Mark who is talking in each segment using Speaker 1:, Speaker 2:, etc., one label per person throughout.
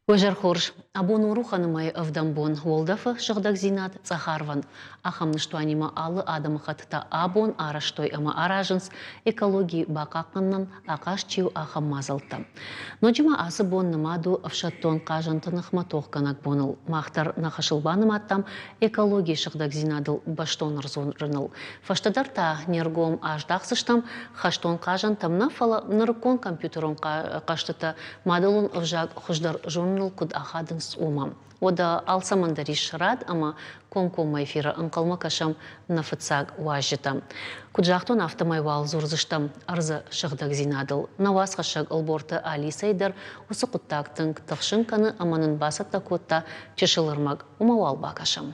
Speaker 1: Уӕ хорз! Абон Уруханы мӕйы ӕвдӕм бон уӕлдӕфы сыгъдӕгдзинад цъӕх арвӕн. Ахӕм ныстуанимӕ алы адӕмыхӕттытӕ абон арӕзтой ӕмӕ аразынц экологи бахъахъхъӕнынӕн ахъаз чи у, ахӕм мадзӕлттӕ. Ноджы ма ацы бон нымад у ӕфсӕддон хъазӕнты ныхмӕ тохгӕнӕг боныл. Мах дӕр нӕ хӕсыл банымадтам экологийы сыгъдӕгдзинадыл бӕстон ӕрдзурыныл. Фӕстӕдӕр та не ргом аздахдзыстӕм хӕстон хъазӕнтӕм нӕ, фӕлӕ нырыккон компьютерон хъӕзтытӕ мадӕлон ӕвзаг хуыздӕр зоныныл куыд ахадынц, уымӕ. Уӕдӕ алцӕмӕн дӕр ис рад ӕмӕ комкоммӕ эфиры ӕнхъӕлмӕ кӕсӕм нӕ фыццаг уазджытӕм. Куыд загътон, афтӕмӕй уал дзурдзыстӕм ӕрдзы сыгъдӕгдзинадыл. Нӕ уацхӕссӕг Ӕлборты Алисӕйы дӕр уыцы хъуыддаг тынг тыхсын кӕны ӕмӕ нын бацӕттӕ кодта чысыл ӕрмӕг. Уымӕ уал бакӕсӕм.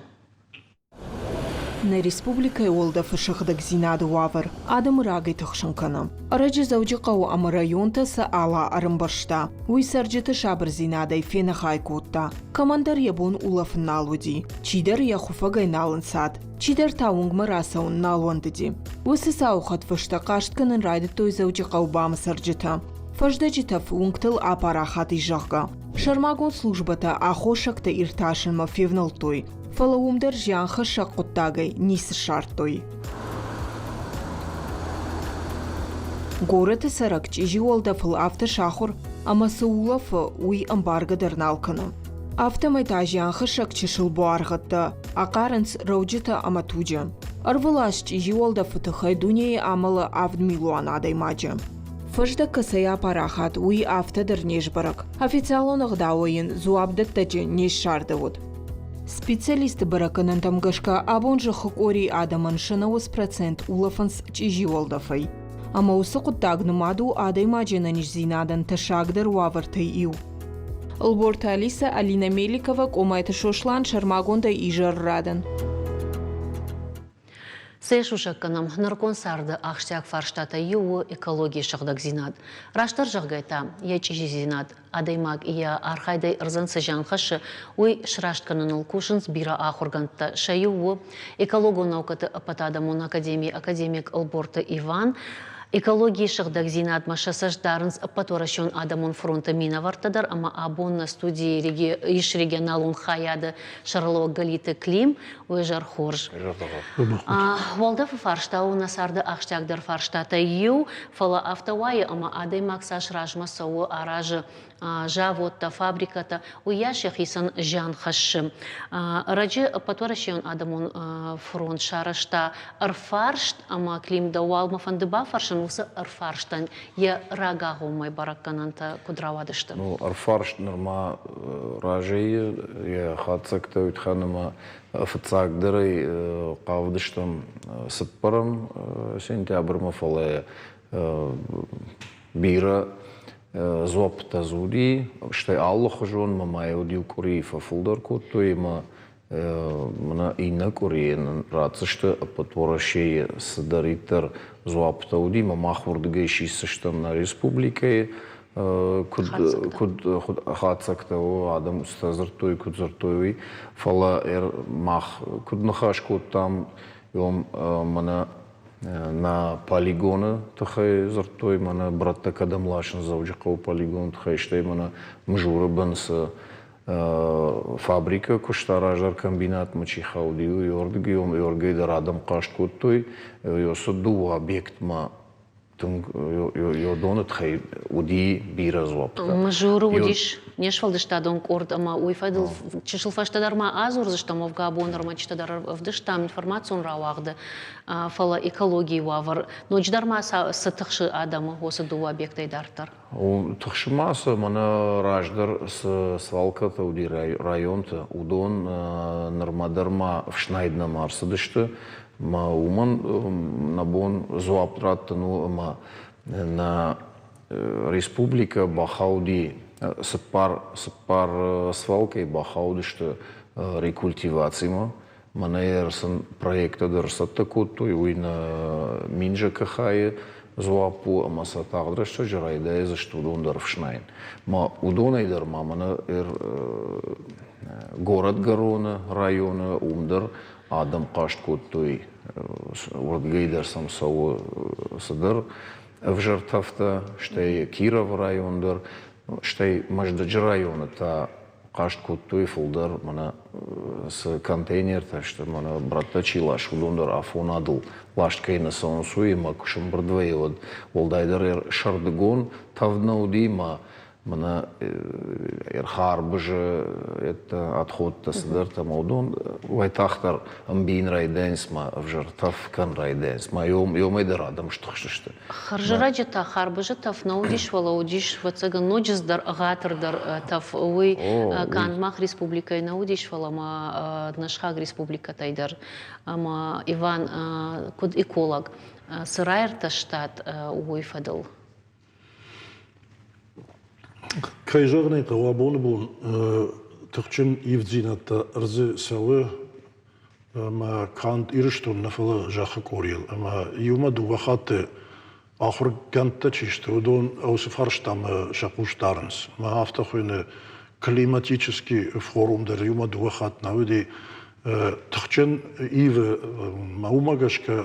Speaker 2: Нӕ республикӕйы уӕлдӕфы сыгъдӕгдзинады уавӕр адӕмы рагӕй тыхсын кӕны. Ӕрӕджы Дзӕуджыхъӕуы ӕмӕ районтӕ сӕ ала ӕрӕмбӕрзта, уый цӕрджыты сабырдзинадӕй фенӕхай кодта. Кӕмӕндӕр йӕ бон улӕфын нал уыди, чидӕр йӕ хуыфӕгӕй нал ӕнцад, чидӕр та уынгмӕ рацӕуын нал уӕндыди. Уыцы цауы хӕдфӕстӕ хъаст кӕнын райдыдтой Дзӕуджыхъӕуы БАМ-ы цӕрджытӕ. Фӕздӕджы тӕф уынгтыл апарахат ис, зӕгъгӕ. Сӕрмагонд службӕтӕ аххосӕгтӕ иртасынмӕ февнӕлдтой, фӕлӕ уым дӕр зианхӕссӕг хъуыддагӕй ницы ссардтой. Горӕты цӕрӕг чъизи уӕлдӕфыл афтӕ сахуыр, ӕмӕ цы улӕфы, уый ӕмбаргӕ дӕр нал кӕны. Афтӕмӕй та зианхӕссӕг чысыл буаргъӕдтӕ ахъарынц рӕуджытӕ ӕмӕ туджы. Ӕрвылаз чъизи уӕлдӕфы тыххӕй дунейы амӕлы 7 милуан адӕймаджы. Фӕздӕг кӕцӕй апарахат, уый афтӕ дӕр не сбӕрӕг. Официалон ӕгъдауӕй йын дзуапдӕттӕджы не ссардӕуыд. Специалистты бӕрӕггӕнӕнтӕм гӕсгӕ абон зӕххы къорийы адӕмӕн сӕ 90% улӕфынц чъизи уӕлдӕфӕй. Ӕмӕ уыцы хъуыддаг нымад у адӕймаджы ӕнӕниздзинадӕн тӕссагдӕр уавӕртӕй иу. Ӕлборты Алисӕ, Алинӕ Меликова, Къомайты Сослан сӕрмагондӕй изӕры радӕн.
Speaker 1: Цы сусӕг кӕнӕм, нырыккон царды ахсджиаг фарстатӕй иу у экологийы сыгъдӕгдзинад. Растдӕр зӕгъгӕ та, йӕ чъизидзинад. Адӕймаг йӕ архайдӕй ӕрдзӕн цы зиан хӕссы, уый сраст кӕныныл кусынц бирӕ ахуыргӕндтӕ. Сӕ иу у экологон наукӕты ӕппӕтадӕмон академийы академик Ӕлборты Иван. Экологийы сыгъдӕгдзинадмӕ сӕ цӕст дарынц Ӕппӕтуӕрӕсеон адӕмон фронты минӕвӕрттӕ дӕр ӕмӕ абон нӕ студийы ис регионалон хайады сӕргълӕууӕг Галиты Клим. Уе зӕр хорз. Уӕлдӕфы фарста у нӕ царды ахсджиагдӕр фарстатӕй иу, фӕлӕ афтӕ уайы, ӕмӕ адӕймаг цас размӕ цӕуы, аразы заводтӕ, фабрикӕтӕ, уыйас йӕхицӕн зиан хӕссы. Ӕрӕджы Ӕппӕтуӕрӕсейон адӕмон фронт сарӕзта ӕрфарст ӕмӕ Клим дӕуал мӕ фӕнды бафӕрсын, уыцы ӕрфарстӕн йӕ рагагъоммӕ бӕрӕггӕнӕнтӕ куыд рауадысты?
Speaker 3: Ну, ӕрфарст нырма разӕй йӕ хатдзӕгтӕ уыдхӕн ӕмӕ фыццагдӕрӕй хъавыдыстӕм цыппӕрӕм сентябрмӕ, фӕлӕ бирӕ дзуапптӕ дзы уыди, стӕй алыхуызон мӕ ма йӕ уыд иу къуырийы фӕфылдӕр кодтой ӕмӕ мӕнӕ иннӕ къуырийы нын ратдзысты ӕппӕт Уӕрӕсейы цыдӕриддӕр дзуапптӕ уыди, ӕмӕ мах уырдыгӕй сисдзыстӕм нӕ республикӕйы куыд куыд хатдзӕгтӕ у, адӕм цытӕ дзырдтой, куыд дзырдтой, уый. Фӕлӕ мах куыд ныхас кодтам, уым мӕнӕ нӕ полигоны тыххӕй дзырдтой, мӕнӕ брӕттӕ кӕдӕм ласынц Дзӕуджыхъӕуы полигоны тыххӕй, стӕй мӕнӕ Мызуры бын цы фабрикӕ куыста раздӕр комбинатмӕ чи хауди, уый уырдыгӕй уырдыгӕй дӕр адӕм хъаст кодтой, цы дыууӕ объектмӕ тынг доны тыххӕй уыди бирӕ дзуӕпптӕ.
Speaker 1: Мызуры уыдис не сфӕлдыстадон къорд ӕмӕ уый фӕдыл чысыл фӕстӕдӕр ма адзурдзыстӕм, уӕвгӕ абон ӕрмӕджытӕ дӕр ӕвдыстам информацион рауагъды, фӕлӕ экологийы уавӕр ноджыдӕр ма цы тыхсы адӕмы уыцы дыууӕ объектӕй дарддӕр?
Speaker 3: Тыхсы ма цы, мӕнӕ раздӕр цы свалкӕтӕ уыди районты, уыдон нырмӕ дӕр ма ӕфснайд нӕма ӕрцыдысты. Мӕ уымӕн нӕ бон дзуапп раттын у ӕмӕ нӕ республикӕ бахауди цыппар свалкӕйы бахаудысты рекультивацимӕ. Мӕнӕ сын проекттӕ дӕр сцӕттӕ кодтой, уый нӕ Минжкх-йы дзуапп у ӕмӕ сӕ тагъд рӕстӕджы райдайдзысты уыдон дӕр ӕфснайын. Ма уыдонӕй дӕр ма мӕнӕ горӕтгӕроны районы уым дӕр адӕм хъаст кодтой, уырдыгӕй дӕр сӕм цӕуы цыдӕр ӕвзӕр тӕфтӕ, стӕй Кировы район дӕр, стӕй Мӕздӕджы районы та. Хъаст кодтой фылдӕр, мӕнӕ цы контейнертӕ сты, мӕнӕ брӕттӕ чи ласы, уыдон дӕр афонадыл ласт кӕй нӕ цӕуынц, уый ӕмӕ куы сӕмбырд вӕййы, уӕд уӕлдайдӕр сӕрдыгон тӕвд нӕ уыди ӕмӕ мӕнӕ ӕрхарбызы отходтӕ цыдӕртӕ ӕмӕ уыдон уайтагъддӕр ӕмбийын райдайынц ма ӕвзӕр тӕф кӕн райдайынц ма ёмӕй дӕр адӕм стыхстысты.
Speaker 1: Хӕрзӕрӕджы та харбызы тӕф нӕ уыдис, фӕлӕ уыдис, ӕвӕццӕгӕн, ноджыдӕр ӕгъатырдӕр тӕф. Уый канд мах республикӕйы нӕ уыдис, фӕлӕ ма нӕ сыхаг республикӕтӕй дӕр. Ӕмӕ Иван, куыд эколог, цы раиртӕстат уый фӕдыл?
Speaker 4: Кӕй зӕгъын ӕй хъӕуы, абоны бон тыхджын ивддзинӕдтӕ ӕрдзы цӕуы ӕмӕ канд Ирыстон нӕ, фӕлӕ зӕххы къорийыл. Ӕмӕ иумӕ дыууӕ хатты ахуыргӕндтӕ чи сты, уыдон уыцы фарстамӕ сӕ хъус дарынц. Ӕмӕ афтӕ хуыйны климатический форум дӕр иумӕ дыууӕ хатт нӕ уыди. Тыхджын ивы, ӕмӕ уымӕ гӕсгӕ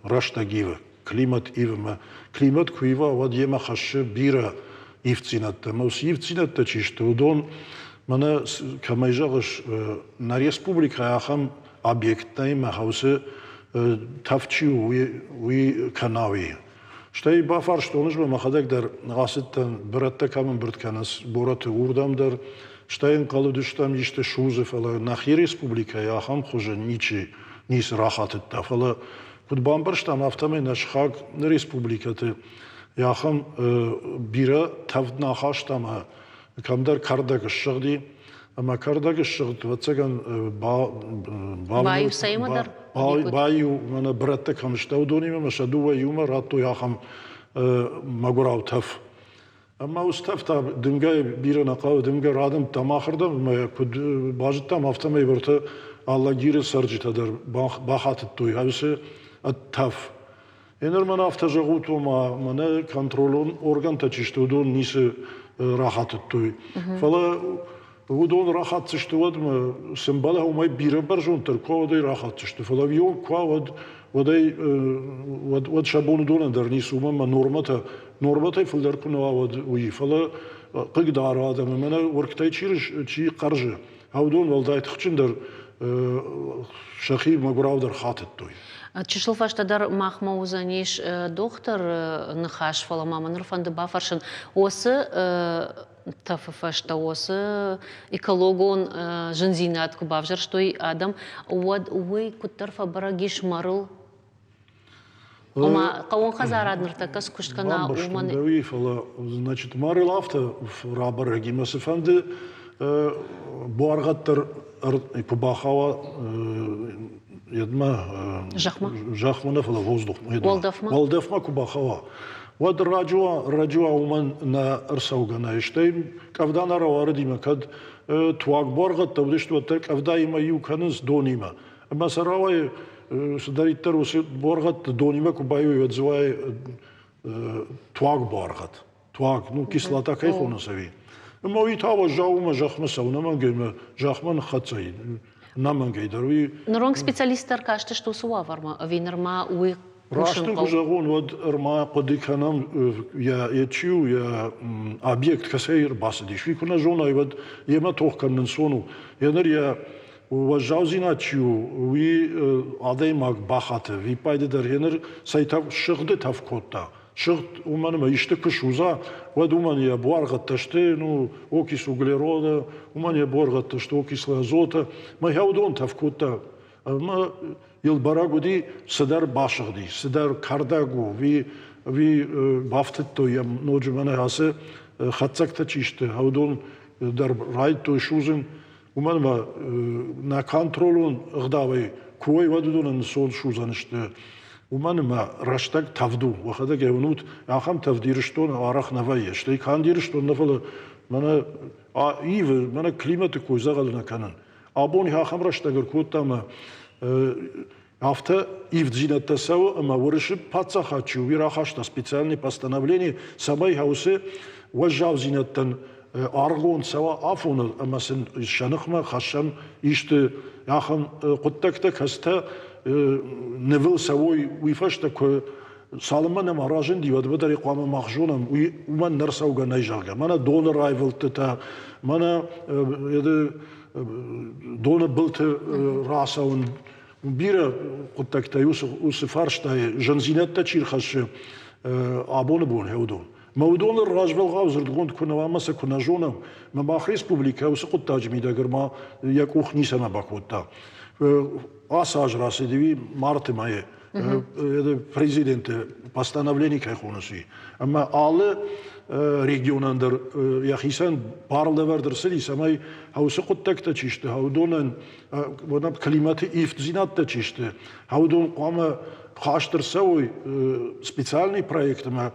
Speaker 4: рӕстӕг ивы. Климат ивы ӕмӕ климат куы ива, уӕд йемӕ хӕссы бирӕ ивддзинӕдтӕ. Ӕмӕ уыцы ивддзинӕдтӕ чи сты, уыдон мӕнӕ кӕмӕй зӕгъыс, нӕ республикӕйы ахӕм объект нӕй ӕмӕ уыцы тӕф чи у, уый кӕна уый. Стӕй бафарстон ӕз мӕхӕдӕг дӕр ацыдтӕн, бырӕттӕ кӕм ӕмбырд кӕнынц горӕты, уырдӕм дӕр. Стӕй ӕнхъӕлыдыстӕм исты судзы, фӕлӕ нӕхи республикӕйы ахӕм хуызы ничи ницы рахатыдта. Фӕлӕ Куыд бамбӕрстам, афтӕмӕй нӕ сыхаг республикӕты ахӕм бирӕ тӕвд нӕ ахаста ӕмӕ кӕмдӕр кӕрдӕг ссыгъди. Ӕмӕ кӕрдӕг ссыгъд, ӕвӕццӕгӕн, баиу мӕнӕ бырӕттӕ кӕм сты, уыдонимӕ ӕмӕ сӕ дыууӕ иумӕ радтой ахӕм мӕгуырау тӕф. Ӕмӕ уыцы тӕф та дымгӕ бирӕ нӕ хъӕуы, дымгӕ радымдта махырдӕм ӕмӕ йӕ куыд базыдтам, афтӕмӕй уӕртӕ Алагиры цӕрджытӕ дӕр бахатыдтой уыцы тӕф. Еныр мӕн афтӕ зӕгъут, ома мӕнӕ контролон органтӕ чи сты, уыдон ницы рахатыдтой. Фӕлӕ уыдон рахатдзысты уӕдмӕ, цы мбӕлы, уымӕй бирӕ бӕрзонддӕр куы уӕд ӕй рахатдзысты. Фӕлӕ иу куы уӕд, уӕд ӕй уӕд, уӕд сӕ бон уыдонӕн дӕр ницы, уымӕн ӕмӕ нормӕтӕ, нормӕтӕй фылдӕр куы нӕ уа, уӕд уый. Фӕлӕ хъыг дары адӕмы, мӕнӕ уыргтӕй чи, чи хъӕрзы, уыдон уӕлдай тыхджындӕр сӕхи мӕгуыраудӕр хатыдтой.
Speaker 1: Чысыл фӕстӕдӕр махмӕ уыдзӕнис дохтыры ныхас, фӕлӕ ма мӕ ныр фӕнды бафӕрсын, уыцы тӕфы фӕстӕ уыцы экологон зындзинад куы бавзӕрстой адӕм, уӕд уый куыддӕр фӕбӕрӕг ис мӕрыл? Ома хъӕууон хӕдзарад ныртӕккӕ цы куыст кӕна, уымӕн...
Speaker 4: Уый, фӕлӕ, значит, мӕрыл афтӕ рабӕрӕг и, мӕ цыфӕнды буаргъӕд дӕр куы бахауа едмӕ
Speaker 1: зӕхмӕ,
Speaker 4: зӕхмӕ нӕ, фӕлӕ воздухмӕ,
Speaker 1: уӕлдӕфмӕ,
Speaker 4: уӕлдӕфмӕ куы бахауа, уӕд раджы уа уымӕн нӕ ӕрцӕугӕ нӕй. Стӕй къӕвда нӕ рауарыдимӕ, кӕд туаг буаргъӕдтӕ уыдысты, уӕддӕр къӕвдаимӕ иу кӕнынц донимӕ. Ӕмӕ сӕ рауайы цыдӕриддӕр уыцы буаргъӕдты донимӕ куы баиу, уӕд дзы уайы туаг буаргъӕд. Туаг, ну, кислота кӕй хонынц ӕви? Ӕмӕ уый та уӕззау ӕмӕ зӕхмӕ цӕуы, ӕнӕмӕнгӕй ӕмӕ зӕхмӕ ныххӕццӕ и. Ӕнӕмӕнгӕй дӕр уый.
Speaker 1: Ныронг специалисттӕ ӕркастысты уыцы уавӕрмӕ ӕви нырма уый
Speaker 4: Раст ын куы зӕгъон, уӕд ӕрма хъуыды кӕнӕм, йӕ чи у, йӕ объект кӕцӕй ӕрбацыдис, уый куы нӕ зонай, уӕд йемӕ тох кӕнын ӕнцон у. Йӕ ныр йӕ уӕззаудзинад чи у, уый адӕймаг бахаты, виппайды дӕр йӕ ныр цӕй тӕф, сыгъды тӕф кодта. Сыгъд уымӕн ӕмӕ исты куы судза, уӕд уымӕн йӕ буаргъӕдтӕ сты, ну, окись углерода, уымӕн йӕ буаргъӕдтӕ сты окислы азота. Мӕ уыдон тӕф кодта. Ӕмӕ йыл бӕрӕг уыди, цыдӕр басыгъди, цыдӕр кӕрдӕг у, ӕви бафтыдтой йӕм ноджы мӕнӕ ацы хӕццӕгтӕ чи сты, уыдон дӕр райдыдтой судзын. Уымӕн ӕмӕ нӕ контролон ӕгъдауӕй куы уой, уӕд уыдон ӕнцон судзӕн сты. Уымӕн ӕмӕ рӕстӕг тӕвд у, уӕхӕдӕг ӕй уынут, ахӕм тӕвд Ирыстоны арӕх нӕ вӕййы. Стӕй канд Ирыстон нӕ, фӕлӕ мӕнӕ ивы, мӕнӕ климаты кой дзӕгъӕлы нӕ кӕнын. Абон ахӕм рӕстӕг ӕркодта ӕмӕ афтӕ ивддзинӕдтӕ цӕуы ӕмӕ Уырысы паддзахад чи у, уый рахаста специальное постановление, цӕмӕй уыцы уӕззаудзинӕдтӕн аргъгонд цӕуа афоныл ӕмӕ сын сӕ ныхмӕ хӕссӕм исты ахӕм хъуыддӕгтӕ, кӕцытӕ нывыл цӕуой, уый фӕстӕ куы Цалынмӕ нӕма разынди, уӕдмӕ дӕр хъуамӕ мах зонӕм, уый уымӕн не рцӕугӕ нӕй, зӕгъгӕ. Мӕнӕ доны райвылдтытӕ, мӕнӕ доны былты рацӕуын, бирӕ хъуыддӕгтӕй уыцы фарстайы зындзинӕдтӕ чи рхӕссы абоны бон, уыдон. Мӕ уыдоны развӕлгъау дзырдгонд куы нӕ уа ӕмӕ сӕ куы нӕ зонӕм, мӕ мах республикӕ уыцы хъуыддаджы мидӕг ӕрма йӕ къух ницӕмӕ бакодта. Ацы аз рацыди марты мӕйы президенты постановлени кӕй хоныс, уый. Ӕмӕ алы регионӕн дӕр йӕхицӕн бар лӕвӕрд ӕрцыди, цӕмӕй уыцы хъуыддӕгтӕ чи сты, уыдонӕн климаты ивддзинӕдтӕ чи сты, уыдон хъуамӕ хаст ӕрцӕуой специальный проектмӕ,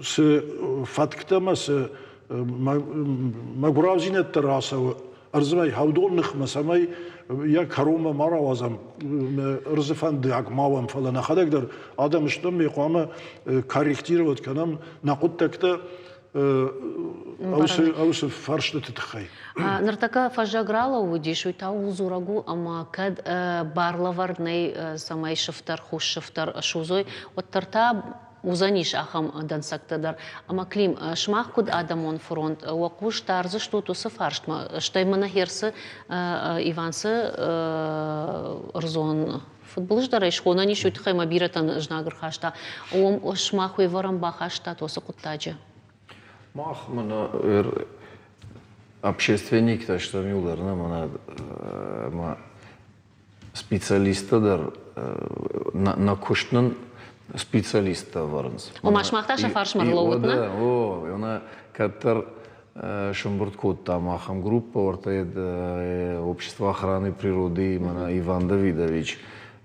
Speaker 4: цы фӕтктӕ ӕмӕ цы мӕгуыраудзинӕдтӕ рацӕуы ӕрдзмӕ хӕудон ныхмӕ, цӕмӕй йӕ кӕронмӕ ма рауадзӕм, ӕрдзы фӕндиаг ма уӕм, фӕлӕ нӕхӕдӕг дӕр адӕм стӕм, ме хъуамӕ корректировать кӕнӕм нӕ хъуыддӕгтӕ уыцы фарстыты тыххӕй.
Speaker 1: Ныртӕккӕ фӕззӕг ралӕууыдис, уый та ууыл дзурӕг у, ӕмӕ кӕд барлӕвӕрд нӕй, цӕмӕй сыфтӕр, хус сыфтӕр судзой, уӕддӕр та уыдзӕнис ахӕм дӕнцӕгтӕ дӕр. Ӕмӕ Клим, сымах куыд адӕмон фронт, уӕ хъус дардзыстут уыцы фарстмӕ, стӕй мӕнӕ Херсы Иванцы ӕрдзон фыдбылыз дӕр ӕй схонӕн ис, уый тыххӕй мӕ бирӕтӕн знаг ӕрхаста. Уым сымах уе вӕрӕн бахастат уыцы хъуыддаджы?
Speaker 3: Мах мӕнӕ общественниктӕ стӕм иуылдӕр, нӕ мӕнӕ ӕмӕ специалисттӕ дӕр нӕ куыст нын специалисттӕ ӕвӕрынц.
Speaker 1: Ома сымах та сӕ фарсмӕ рлӕуут, нӕ?
Speaker 3: О, ӕнӕ кӕддӕр сӕмбырд кодтам ахӕм группӕ, уӕртӕ общество охраны природы мӕнӕ Иван Давидович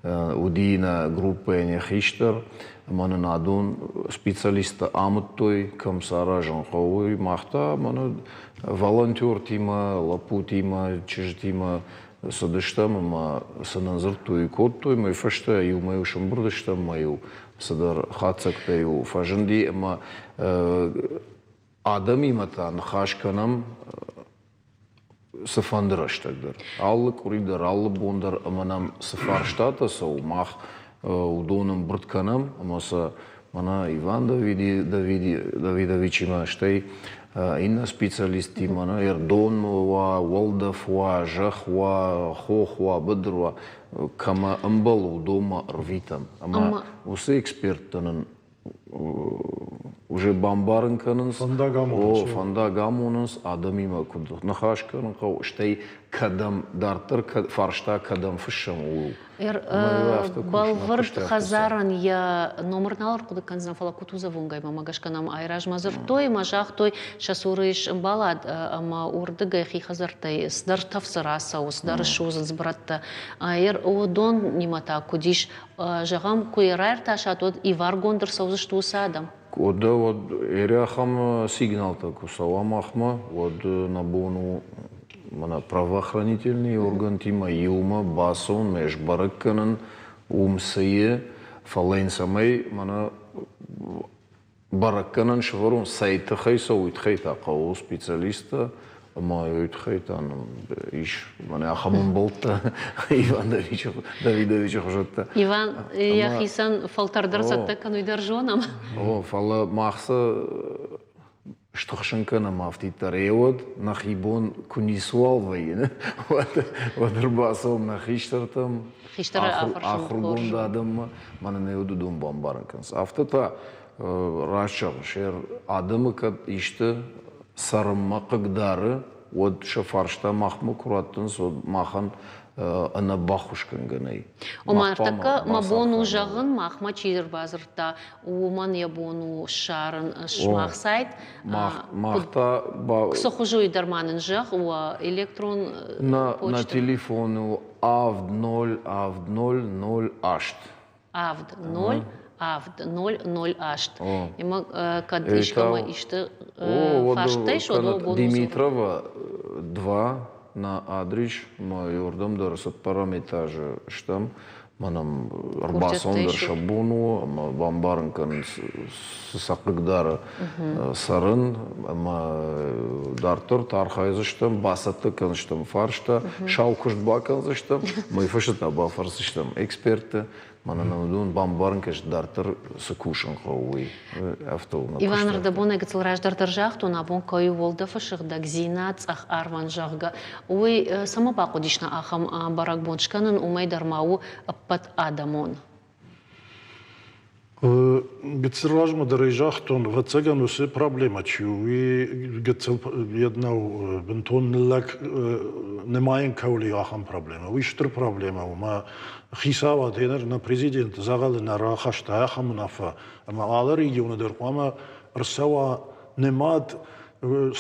Speaker 3: уыди нӕ группӕйӕн йӕ хистӕр, ӕмӕ нын адон специалисттӕ амыдтой, кӕм цы аразын хъӕуы, мах та мӕнӕ волонтертимӕ, лӕппутимӕ, чызджытимӕ цыдыстӕм ӕмӕ цы нын дзырдтой, кодтой, мӕ фӕстӕ иумӕ-иу сӕмбырд стӕм, мӕ-иу цыдӕр хатдзӕгтӕ-иу фӕзынди ӕмӕ адӕмимӕ та ныхас кӕнӕм цыфӕнды рӕстӕг дӕр. Алы къуыри дӕр, алы бон дӕр ӕмӕ нӕм цы фарстатӕ цӕуы, мах уыдон ӕмбырд кӕнӕм ӕмӕ сӕ мӕнӕ Иван Давидовичимӕ, стӕй иннӕ специалисттимӕ, ӕрдон уа, уӕлдӕф уа, зӕхх уа, хох уа, быдыр уа, кӕмӕ ӕмбӕлы, уыдонмӕ ӕрвитӕм. Ӕмӕ уыцы эксперттӕ нын уже бамбарын кӕнынц,
Speaker 4: фӕндаг амонынц,
Speaker 3: о, фӕндаг амонынц, адӕмимӕ куыд ныхас кӕнын хъӕуы, стӕй кӕдӕм дарддӕр фарста кӕдӕм фыссӕм, ууыл.
Speaker 1: Бӕлвырд хӕдзарӕн йӕ номыр нал ӕрхъуыды кӕндзӕн, фӕлӕ Кутузовонгӕй мӕ гӕсгӕ нӕм айразмӕ дзырдтой ӕмӕ загътой, сӕ цуры ис ӕмбалад ӕмӕ уырдыгӕй хи хӕдзӕрттӕй цыдӕр тӕф дзы рацӕуы, цыдӕр ссудзынц брӕттӕ. Уыдонимӕ та куыд ис, зӕгъӕм, куы йӕ раиртасат, уӕд иваргонд ӕрцӕудзысты уыцы адӕм?
Speaker 3: Уӕдӕ уӕд ахӕм сигналтӕ куы цӕуа махмӕ, уӕд нӕ бон у мӕнӕ правоохранительный органтимӕ иумӕ бацӕуын, ме сбӕрӕг кӕнын, уым цы и, фӕлӕ йын цӕмӕй мӕнӕ бӕрӕггӕнӕн сӕвӕрон, цӕй тыххӕй цӕуы, уый тыххӕй та хъӕуы специалисттӕ ӕмӕ уый тыххӕй та ис мӕнӕ ахӕм ӕмбӕлттӕ Иван Давидовичы хуызӕттӕ.
Speaker 1: Иван йӕхицӕн фӕлтӕрдӕр цӕттӕ кӕн, уый дӕр зонӕм.
Speaker 3: О, фӕлӕ мах цы стыхсын кӕнӕм афтиддӕр, уӕд нӕхи бон куы ницыуал вӕййы, уӕд ӕрбацӕуӕм нӕ хистӕртӕм, ахуыргонд адӕммӕ, мӕнӕ нӕ уыдон бамбарын кӕнынц. Афтӕ та раст зӕгъыс, адӕмы кӕд исты цӕрынмӕ хъыгдары, уӕд сӕ фарста махмӕ куы раттынц, уӕд махӕн ӕнӕ баххуысгӕнгӕ нӕй.
Speaker 1: Ома, ныртӕккӕ мӕ бон у зӕгъын, махмӕ чи ӕрбадзырдта, уымӕн йӕ бон у ссарын сымах сайт.
Speaker 3: Мах та
Speaker 1: Цы хуызы уый дӕр ма нын зӕгъ, уӕ электрон
Speaker 3: почта. На телефон у авд ноль авд ноль ноль аст.
Speaker 1: Авд ноль авд ноль ноль аст. Ӕмӕ кӕд искӕмӕ исты фарстӕ ис, уӕд
Speaker 3: Димитрова 2 на адрес, ма уырдӕм дӕр цыппӕрӕм этажы стӕм. Мӕнӕн ӕрбацӕуын дӕр сӕ бон у ӕмӕ бамбарын кӕнын, цы сӕ хъыгдары цӕрын ӕмӕ дарддӕр та архайдзыстӕм, бацӕттӕ кӕндзыстӕм фарста, сау куыст бакӕндзыстӕм, мӕй фӕстӕ та бафӕрсдзыстӕм экспертты. Мӕнӕ нын уыдон бамбарын кӕс, дарддӕр цы кусын хъӕуы, уый. Афтӕ у нӕ
Speaker 1: Иван, ӕрдӕбонӕй гыццыл раздӕр дӕр загътон, абон кӕй у уӕлдӕфы сыгъдӕгдзинад цъӕх арвӕн, зӕгъгӕ, уый цӕмӕ бахъуыдис нӕ ахӕм бӕрӕгбон скӕнын, уымӕй дӕр ма у ӕппӕт адӕмон.
Speaker 4: Гыццыл размӕ дӕр ӕй загътон, ӕвӕццӕгӕн, уыцы проблемӕ чи у, уый гыццыл нӕу бынтон ныллӕг нымайын кӕуыл и, ахӕм проблемӕ. Уый стыр проблемӕ у. Мӕ хицауад, еныр нӕ президент дзӕгъӕлы нӕ рахаста ахӕм уынаффӕ, ӕмӕ алы регионы дӕр хъуамӕ ӕрцӕуа нымад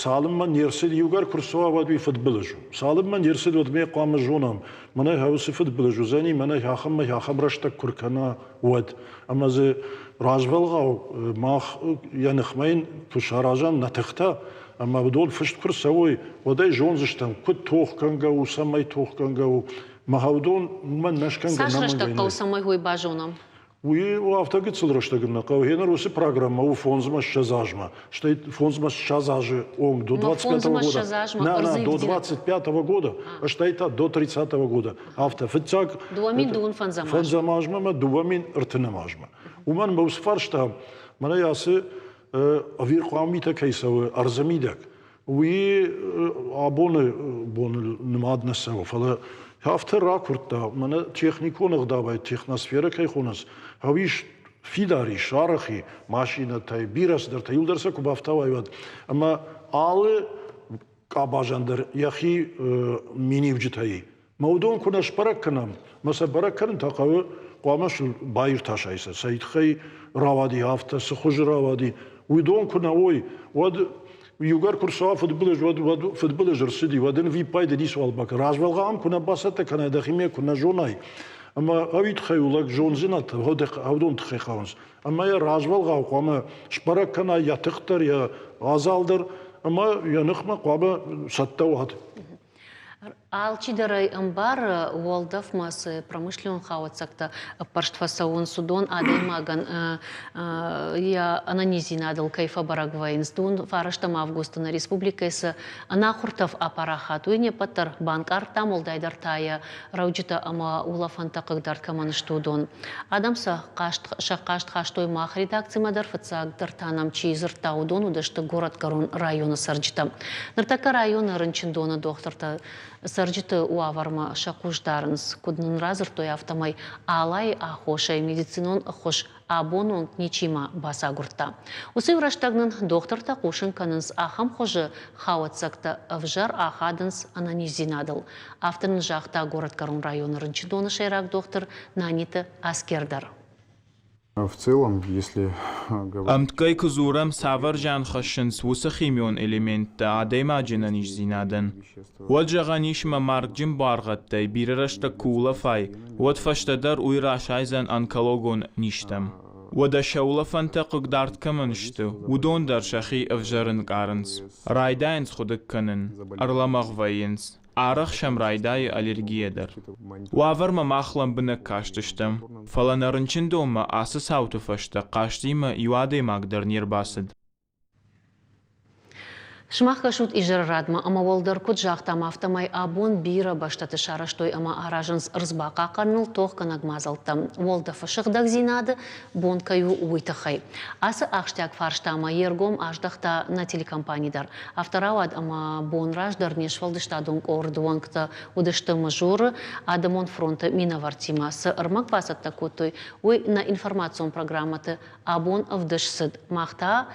Speaker 4: цалынмӕ не рцыд, иугӕр куы рцӕуа, уӕд уый фыдбылыз у. Цалынмӕ не рцыд, уӕдмӕ хъуамӕ зонӕм, мӕнӕ уыцы фыдбылыз уыдзӕни, мӕнӕ ахӕм ахӕм рӕстӕг куы ркӕна, уӕд. Ӕмӕ дзы развӕлгъау мах йӕ ныхмӕ йын куы саразӕм нӕ тыхтӕ, ӕмӕ уыдон фыст куы рцӕуой, уӕд ӕй зондзыстӕм, куыд тохгӕнгӕ у, цӕмӕй тохгӕнгӕ у. Мӕ уыдон уымӕн нӕ скӕнгӕ
Speaker 1: Цас рӕстӕг хъӕуы, цӕмӕй уый базонӕм?
Speaker 4: Уый афтӕ гыццыл рӕстӕг нӕ хъӕуы. Гъеныр уыцы программӕ у фондзмӕ ссӕдз азмӕ. Стӕй фондзмӕ ссӕдз азы онг до 25 года. Нӕ, нӕ, до 25 года, стӕй та до 30 года. Афтӕ фыццаг
Speaker 1: 2025
Speaker 4: фӕндзӕм азмӕ ӕмӕ 2030 азмӕ. Уымӕн мӕ уыцы фарста мӕнӕ ацы ӕвирхъуау митӕ кӕй цӕуы ӕрдзы мидӕг, уый абоны боны нымад нӕ цӕуы, фӕлӕ афтӕ ракуырдта, мӕнӕ техникон ӕгъдауӕй техносферӕ кӕй хонынц, ис фидар ис, арӕх и машинӕтӕй, бирӕ цыдӕртӕ, иуылдӕр сӕ куы бафтауай, уӕд. Ӕмӕ алы къабазӕн дӕр йӕхи миниуджытӕ и. Мӕ уыдон куы нӕ сбӕрӕг кӕнӕм, мӕ сӕ бӕрӕг кӕнын та хъӕуы, хъуамӕ сыл баиртасай сӕ, цӕй тыххӕй рауади афтӕ, цы хуызы рауади, уыдон куы нӕ уой, уӕд иугӕр куы рцӕуа фыдбылыз, уӕд, уӕд фыдбылыз ӕрцыди, уӕд ын виппайды ницуал бакӕ. Развӕлгъау куы нӕ бацӕттӕ кӕнай, дӕхимӕ куы нӕ зонай, ӕмӕ ӕви тыххӕй у лӕг зондзинӕдтӕ, уыдон тыххӕй хъӕуынц. Ӕмӕ йӕ развӕлгъау хъуамӕ сбӕрӕг кӕна йӕ тых дӕр, йӕ адзал дӕр, ӕмӕ йӕ ныхмӕ хъуамӕ цӕттӕ уӕд.
Speaker 1: Алчидӕр ӕй ӕмбары, уӕлдӕфмӕ цы промышленон хауӕццӕгтӕ ӕппӕрст фӕцӕуынц, уыдон адӕймагӕн йӕ ӕнӕниздзинадыл кӕй фӕбӕрӕг вӕййынц. Дон фарӕстӕм августы нӕ республикӕйы цы ӕнахуыр тӕф апарахат, уый не ппӕт дӕр банкъардтам, уӕлдайдӕр та йӕ рӕуджытӕ ӕмӕ улӕфӕнтӕ хъыгдард кӕмӕн сты, уыдон. Адӕм сӕ хъаст, сӕ хъаст хастой мах редакцимӕ дӕр, фыццагдӕр та нӕм чи дзырдта, уыдон уыдысты горӕтгӕрон районы цӕрджытӕ. Ныртӕккӕ районы рынчындоны дохтыртӕ цӕрджыты уавӕрмӕ сӕ хъус дарынц. Куыд нын радзырдтой, афтӕмӕй Алайы аххосӕй медицинон ӕххуыс абон онг ничима бацагуырдта. Уыцы иу рӕстӕг нын дохтыртӕ хъусын кӕнынц, ахӕм хуызы хауӕццӕгтӕ ӕвзӕр ахадынц ӕнӕниздзинадыл. Афтӕ нын загъта горӕтгӕрон районы рынчындоны сӕйраг дохтыр Наниты Аскер дӕр.
Speaker 5: В целом, если
Speaker 6: Ӕмткӕй куы дзурӕм, цавӕр зиан хӕссынц уыцы химион элементтӕ адӕймаджы ӕнӕниздзинадӕн, уӕд зӕгъӕн ис ӕмӕ маргджын буаргъӕдтӕй бирӕ рӕстӕг куы улӕфай, уӕд фӕстӕдӕр уый расайдзӕн онкологон низтӕм. Уӕдӕ сӕ улӕфӕнтӕ хъыгдард кӕмӕн сты, уыдон дӕр сӕхи ӕвзӕр ӕнкъарынц. Райдайынц хуыдыг кӕнын, ӕрлӕмӕгъ вӕййынц. Арӕх сӕм райдайы аллергийӕ дӕр. Уавӕрмӕ мах лӕмбынӕг кастыстӕм, фӕлӕ нӕ рынчындонмӕ ацы цауты фӕстӕ хъазтимӕ иу адӕймаг дӕр не рбацыд.
Speaker 1: Сымах кӕсут изӕры радмӕ ӕмӕ уӕлдӕр куыд загътам, афтӕмӕй абон бирӕ бӕстӕты сарӕзтой ӕмӕ аразынц ӕрдз бахъахъхъӕныныл тохгӕнӕг мадзӕлттӕ. Уӕлдӕфы сыгъдӕгдзинады бон кӕй у, уый тыххӕй. Ацы ахсджиаг фарстамӕ йе ргом аздӕхта нӕ телекомпани дӕр. Афтӕ рауад, ӕмӕ бон раздӕр не сфӕлдыстадон къорды уӕнгтӕ уыдысты Мызуры адӕмон фронты минӕвӕрттимӕ. Цы ӕрмӕг бацӕттӕ кодтой, уый нӕ информацион программӕты абон ӕвдыст цыд. Мах та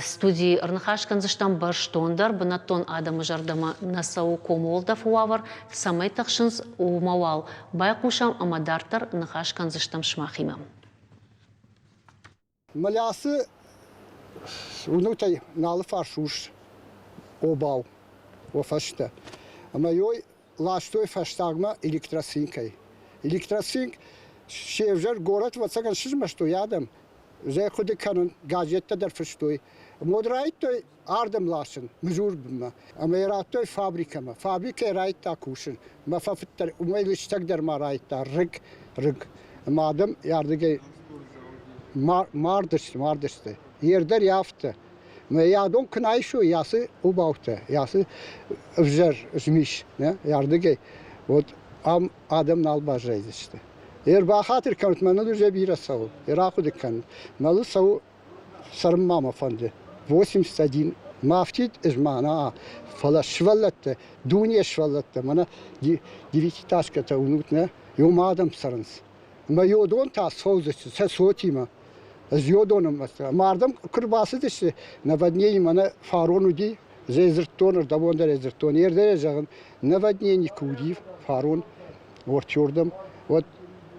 Speaker 1: студийы ӕрныхас кӕндзыстӕм бӕстондӕр, бынӕттон адӕмы зӕрдӕмӕ нӕ цӕуы комы уӕлдӕфы уавӕр, цӕмӕй тыхсынц, уымӕ уал байхъусӕм ӕмӕ дарддӕр ныхас кӕндзыстӕм сымахимӕ.
Speaker 7: Мӕлӕсы уынутӕй налы фарс урс обау о фӕстӕ. Ӕмӕ йой ластой фӕстагмӕ электроцинкӕй. Электроцинк се взӕр горӕт ӕвӕццӕгӕн сызмӕстой адӕм. Зӕй хъуыды кӕнын, газеттӕ дӕр фыстой. Мод райдтой ардӕм ласын, Мызурбынмӕ. Ӕмӕ йӕ радтой фабрикӕмӕ. Фабрикӕйы райдта кусын. Мӕ фӕфыддӕр, уымӕй лыстӕгдӕр ма райдта рыг, рыг. Ӕмӕ адӕм ардыгӕй мардысты, мардысты. Йе рдӕр афтӕ. Мӕ адон куы нӕ айсой ацы обӕуттӕ, ацы ӕвзӕр змис, ардыгӕй, уӕд ам адӕм нал баззайдзысты. Ӕрбахатыр кӕнут, мӕныл уже бирӕ цӕуы. Ӕрахъуыды кӕнут. Мӕныл цӕуы цӕрынмӕ мӕ фӕнды. 81 мӕ афтид ӕз мӕнӕ, фӕлӕ сывӕллӕттӕ, дуне сывӕллӕттӕ, мӕнӕ девятиэтажкӕтӕ уынут, нӕ? Иумӕ адӕм цӕрынц. Ӕмӕ йодон та цӕудзысты сӕ цотимӕ. Ӕз йодоны ӕмӕ ардӕм куы рбацыдысты, наводнение мӕнӕ фарон уыди, ӕз дзырдтон, ӕрдӕбон дӕр дзырдтон, ердӕй зӕгъын, наводнение куы уыди фарон, ортёрдӕм, уӕд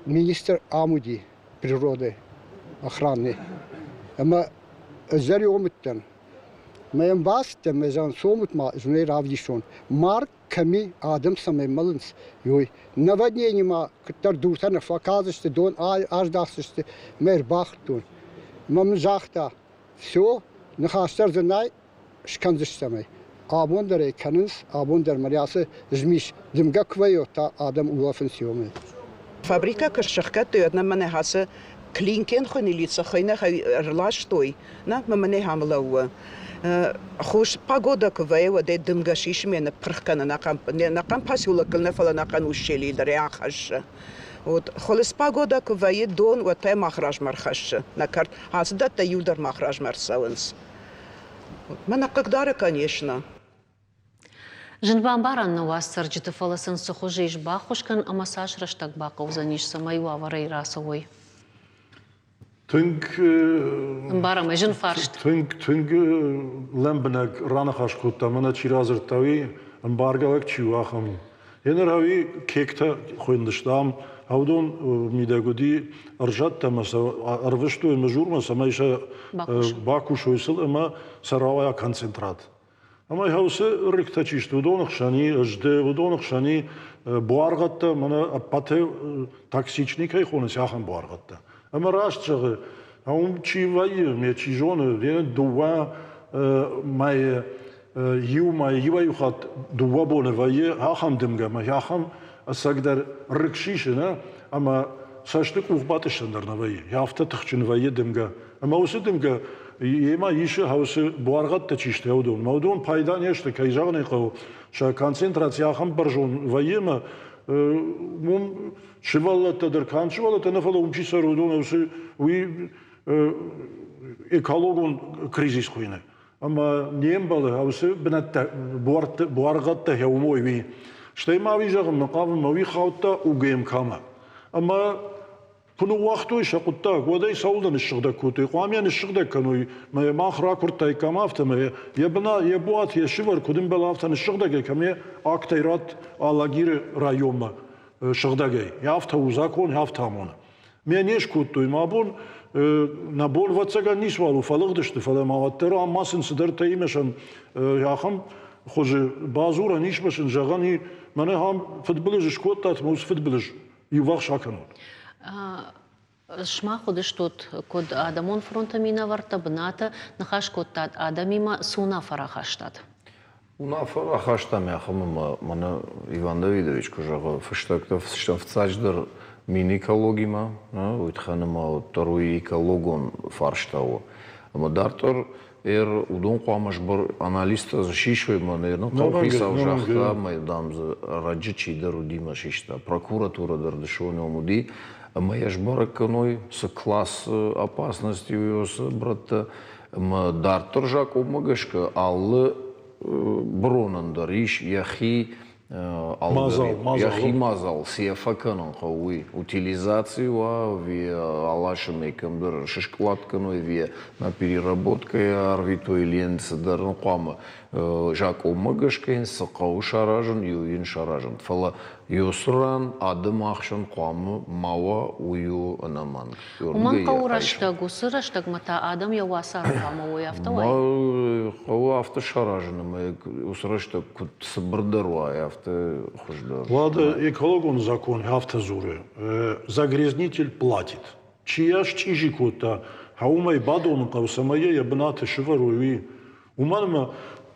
Speaker 7: министр ам уыди природы охраны. Ӕмӕ ӕз дӕр омыдтӕн. Мӕ йӕм бацыдтӕн, мӕ зӕгъын, цомут ма, ӕз равдисон. Марг кӕми адӕм цӕмӕй мӕлынц, уый. Наводнение ма куыддӕр дуртӕ нӕ фӕкалдзысты, дон аздахдзысты, мӕ ӕрбахуыдтон. Мӕ мын загъта, все, ныхас дӕр дзы нӕй, скӕндзыстӕм ӕй. Абон дӕр ӕй кӕнынц, абон дӕр мӕ ацы змис дымгӕ куы вӕййы, та адӕм улӕфынц иумӕ.
Speaker 8: Фабрикӕ куы сӕхгӕдтой, уӕд нӕм мӕнӕ ацы клинкен хуынилица хойнӕ ӕрластой, нӕ мӕнӕ ам лӕууы. Хус погода куы вӕййы, уӕд ӕй дымгӕ сисы ме ныппырх кӕны ӕнӕхъӕн поселокыл нӕ, фӕлӕ ӕнӕхъӕн ущелье дӕр ӕй ахӕссы. Вот хуылыдз погода куы вӕййы, дон уӕд та мах размӕ ӕрхӕссы. Нӕ кӕрт ацы дӕттӕ иу дӕр мах размӕ ӕрцӕуынц. Мӕнӕ хъыгдары, конечно.
Speaker 1: Зын бамбарӕн нӕу ацы цӕрджыты, фӕлӕ сын цы хуызы ис баххуыс кӕнын ӕмӕ цас рӕстӕг бахъӕудзӕнис, цӕмӕй уавӕрӕй рацӕуой?
Speaker 4: Тынг
Speaker 1: Ӕмбарӕм ӕй, зын фарст.
Speaker 4: Тынг, тынг лӕмбынӕг раныхас кодта, мӕнӕ чи радзырдта, уый ӕмбаргӕ лӕг чи у, ахӕм. Еныр ӕви кектӕ хуындысты ам, уыдон мидӕг уыди ӕрзӕттӕ ӕмӕ сӕ ӕрвыстой Мызурмӕ, цӕмӕй сӕ бакусой сыл ӕмӕ сӕ рауайа концентрат. Ӕмӕ уыцы рыгтӕ чи сты, уыдоны хсӕн и ызды, уыдоны хсӕн и буаргъӕдтӕ, мӕнӕ ӕппӕты токсичный кӕй хонынц, ахӕм буаргъӕдтӕ. Ӕмӕ раст зӕгъы, уым чи вӕййы, ме чи зоны, дыууӕ мӕйы иу мӕй иуӕй-иу хатт дыууӕ боны вӕййы ахӕм дымгӕ ӕмӕ ахӕм ӕцӕгдӕр рыг сисы, нӕ? Ӕмӕ цӕсты къух батъыссӕн дӕр нӕ вӕййы. Афтӕ тыхджын вӕййы дымгӕ. Ӕмӕ уыцы дымгӕ йемӕ исы хӕусы буаргъӕдтӕ чи сты, уыдон. Ӕмӕ уыдон пайда не сты, кӕй зӕгъын ӕй хъӕуы, сӕ концентраци ахӕм бӕрзонд вӕййы ӕмӕ уым сывӕллӕттӕ дӕр канд сывӕллӕттӕ нӕ, фӕлӕ уым чи цӕры, уыдон уыцы уый экологон кризис хуыйны. Ӕмӕ не мбӕлы уыцы бынӕттӕ буаргъӕдтӕ хӕуой уый. Стӕй ма уый зӕгъынмӕ хъавын, мӕ уый хаудта УГМК-мӕ. Ӕмӕ куы ныууагътой сӕ хъуыддаг, уӕд ӕй цӕуылнӕ ныссыгъдӕг кодтой? Хъуамӕ ныссыгъдӕг кӕной, мӕ мах ракуырдтаиккам афтӕмӕй, йӕ бына, йӕ буат, йӕ сывӕр куыд ӕмбӕлы, афтӕ ныссыгъдӕгӕй кӕм йӕ актӕй ратт Алагиры районмӕ сыгъдӕгӕй. Афтӕ у закон, афтӕ амоны. Мӕ не скодтой, мӕ бон нӕ бон ӕвӕццӕгӕн ницуал у, фӕлыгъдысты, фӕлӕ ма уӕддӕр ам ма сын цыдӕртӕ имӕ сӕм ахӕм хуызы бадзурӕн ис мӕ сын зӕгъӕн и, мӕнӕ ахӕм фыдбылыз скодтат, мӕ уыцы фыдбылыз иуварс акӕнут.
Speaker 1: Сымах уыдыстут куыд адӕмон фронты минӕвӕрттӕ бынаты, ныхас кодтат адӕмимӕ, цы уынаффӕ рахастат?
Speaker 3: Уынаффӕ рахастам ахӕм ӕмӕ мӕнӕ Иван Давидович куы зӕгъы, фыстӕгтӕ фыстӕм фыццаджыдӕр Минэкологимӕ, уый тыххӕн ӕмӕ уӕддӕр уый экологон фарста у. Ӕмӕ дарддӕр ӕр уыдон хъуамӕ сбӕр анализтӕ дзы сисой, мӕнӕ нын хъӕуыхицау загъта, ӕмӕ дам дзы ӕрӕджы чидӕр уыди мӕ систа. Прокуратурӕ дӕр дысон уым уыди, ӕмӕ йӕ сбӕрӕг кӕной, цы класс опасности у цы брӕттӕ, Ӕмӕ дарддӕр закъонмӕ гӕсгӕ алы быронӕн дӕр ис йӕхи йӕхи мадзал, цы йӕ фӕкӕнын хъӕуы, уый. Утилизаци уа ӕви аласын ӕй кӕмдӕр сыскълад кӕной ӕви на переработкӕйы арвитой или йын цыдӕр ын хъуамӕ закъонмӕ гӕсгӕ йын цы хъӕуы саразын, иу йын саразын. Фӕлӕ Ёсы ран адӕмы ӕхсӕн хъуамӕ ма уа, уый у ӕнӕмӕнг.
Speaker 1: Уымӕн хъӕуы рӕстӕг, уыцы рӕстӕгмӕ та адӕм йӕ уацары хъуамӕ уой, афтӕ уай?
Speaker 3: Хъӕуы афтӕ саразын, ӕмӕ уыцы рӕстӕг куыд цыбырдӕр уа, афтӕ хуыздӕр.
Speaker 4: Уӕдӕ экологон закон афтӕ дзуры: загрязнитель платит. Чи йӕ счъизи кодта, уымӕй бадонын хъӕуы, цӕмӕй йӕ йӕ бынаты сывӕрой, уый. Уымӕн ӕмӕ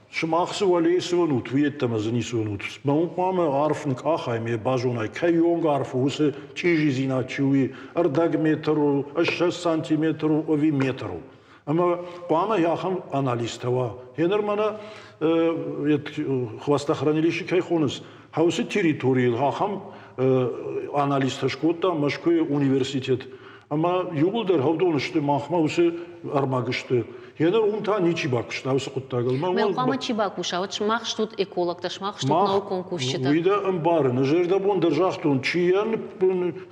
Speaker 4: сымах цы уӕлейы цы уынут, уый йеддӕмӕ дзы ницы уынут. Мӕ уым хъуамӕ арф ныкъахай ӕмӕ йӕ базонай, кӕй онг арф у, уыцы чъизидзинад чи у, ӕрдӕг метр у, 20 сантиметр у ӕви метр у. Ӕмӕ хъуамӕ ахӕм анализтӕ уа. Гъеныр мӕнӕ хвостохранилище кӕй хонынц, уыцы территорийыл ахӕм анализтӕ скодта Мӕскуыйы университет. Ӕмӕ иууылдӕр уыдон сты, махмӕ уыцы ӕрмӕг сты. Гъеныр уым та ничи бакуыста уыцы хъуыддагыл.
Speaker 1: Мӕ хъуамӕ чи бакуса, уӕд сымах стут экологтӕ, сымах стут наукон кусджытӕ.
Speaker 4: Уый дӕ ӕмбарын. Ӕз ӕрдӕбон дӕр загътон, чи йӕ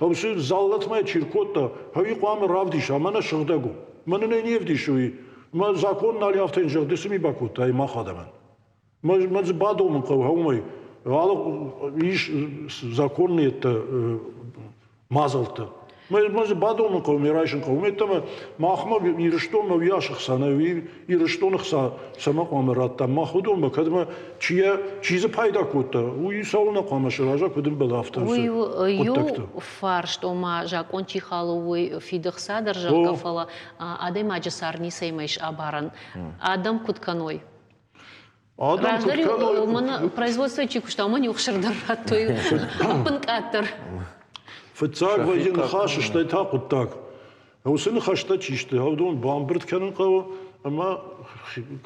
Speaker 4: уыцы заллатмӕ чи ркодта, уый хъуамӕ равдиса, мӕнӕ сыгъдӕг у. Мӕнӕн ӕй не вдисы уый. Мӕ закон нал афтӕ йын зӕгъ, ды цы ми бакодтай мах адӕмӕн? Мӕ дзы бадомын хъӕуы уымӕй. Алы ис законные мадзӕлттӕ. Мӕ дзы бадомын хъӕуы, ме райсын хъӕуы. Уымӕй махмӕ Ирыстонмӕ уыйас ӕхца нӕ, Ирыстоны хца цӕмӕ хъуамӕ раттам? Мах уыдонмӕ, кӕд ма чи, чи дзы пайда кодта, уый цӕуылнӕ хъуамӕ сырӕза, куыд ӕмбӕлы, афтӕ
Speaker 1: Уый у иу фарст, ома закъон чи халы, уый фиды хца дӕр, зӕгъгӕ, фӕлӕ адӕймаджы цард ницӕимӕ ис абарӕн. Адӕм куыд кӕной? Раздӕр-иу мӕн производствойы чи куыста, уымӕн иу хсыр дӕр радтой, ӕппынкъаддӕр.
Speaker 4: Фыццаг вӕййы ныхас, стӕй та хъуыддаг. Уыцы ныхӕстӕ чи сты, уыдон бамбырд кӕнын хъӕуы ӕмӕ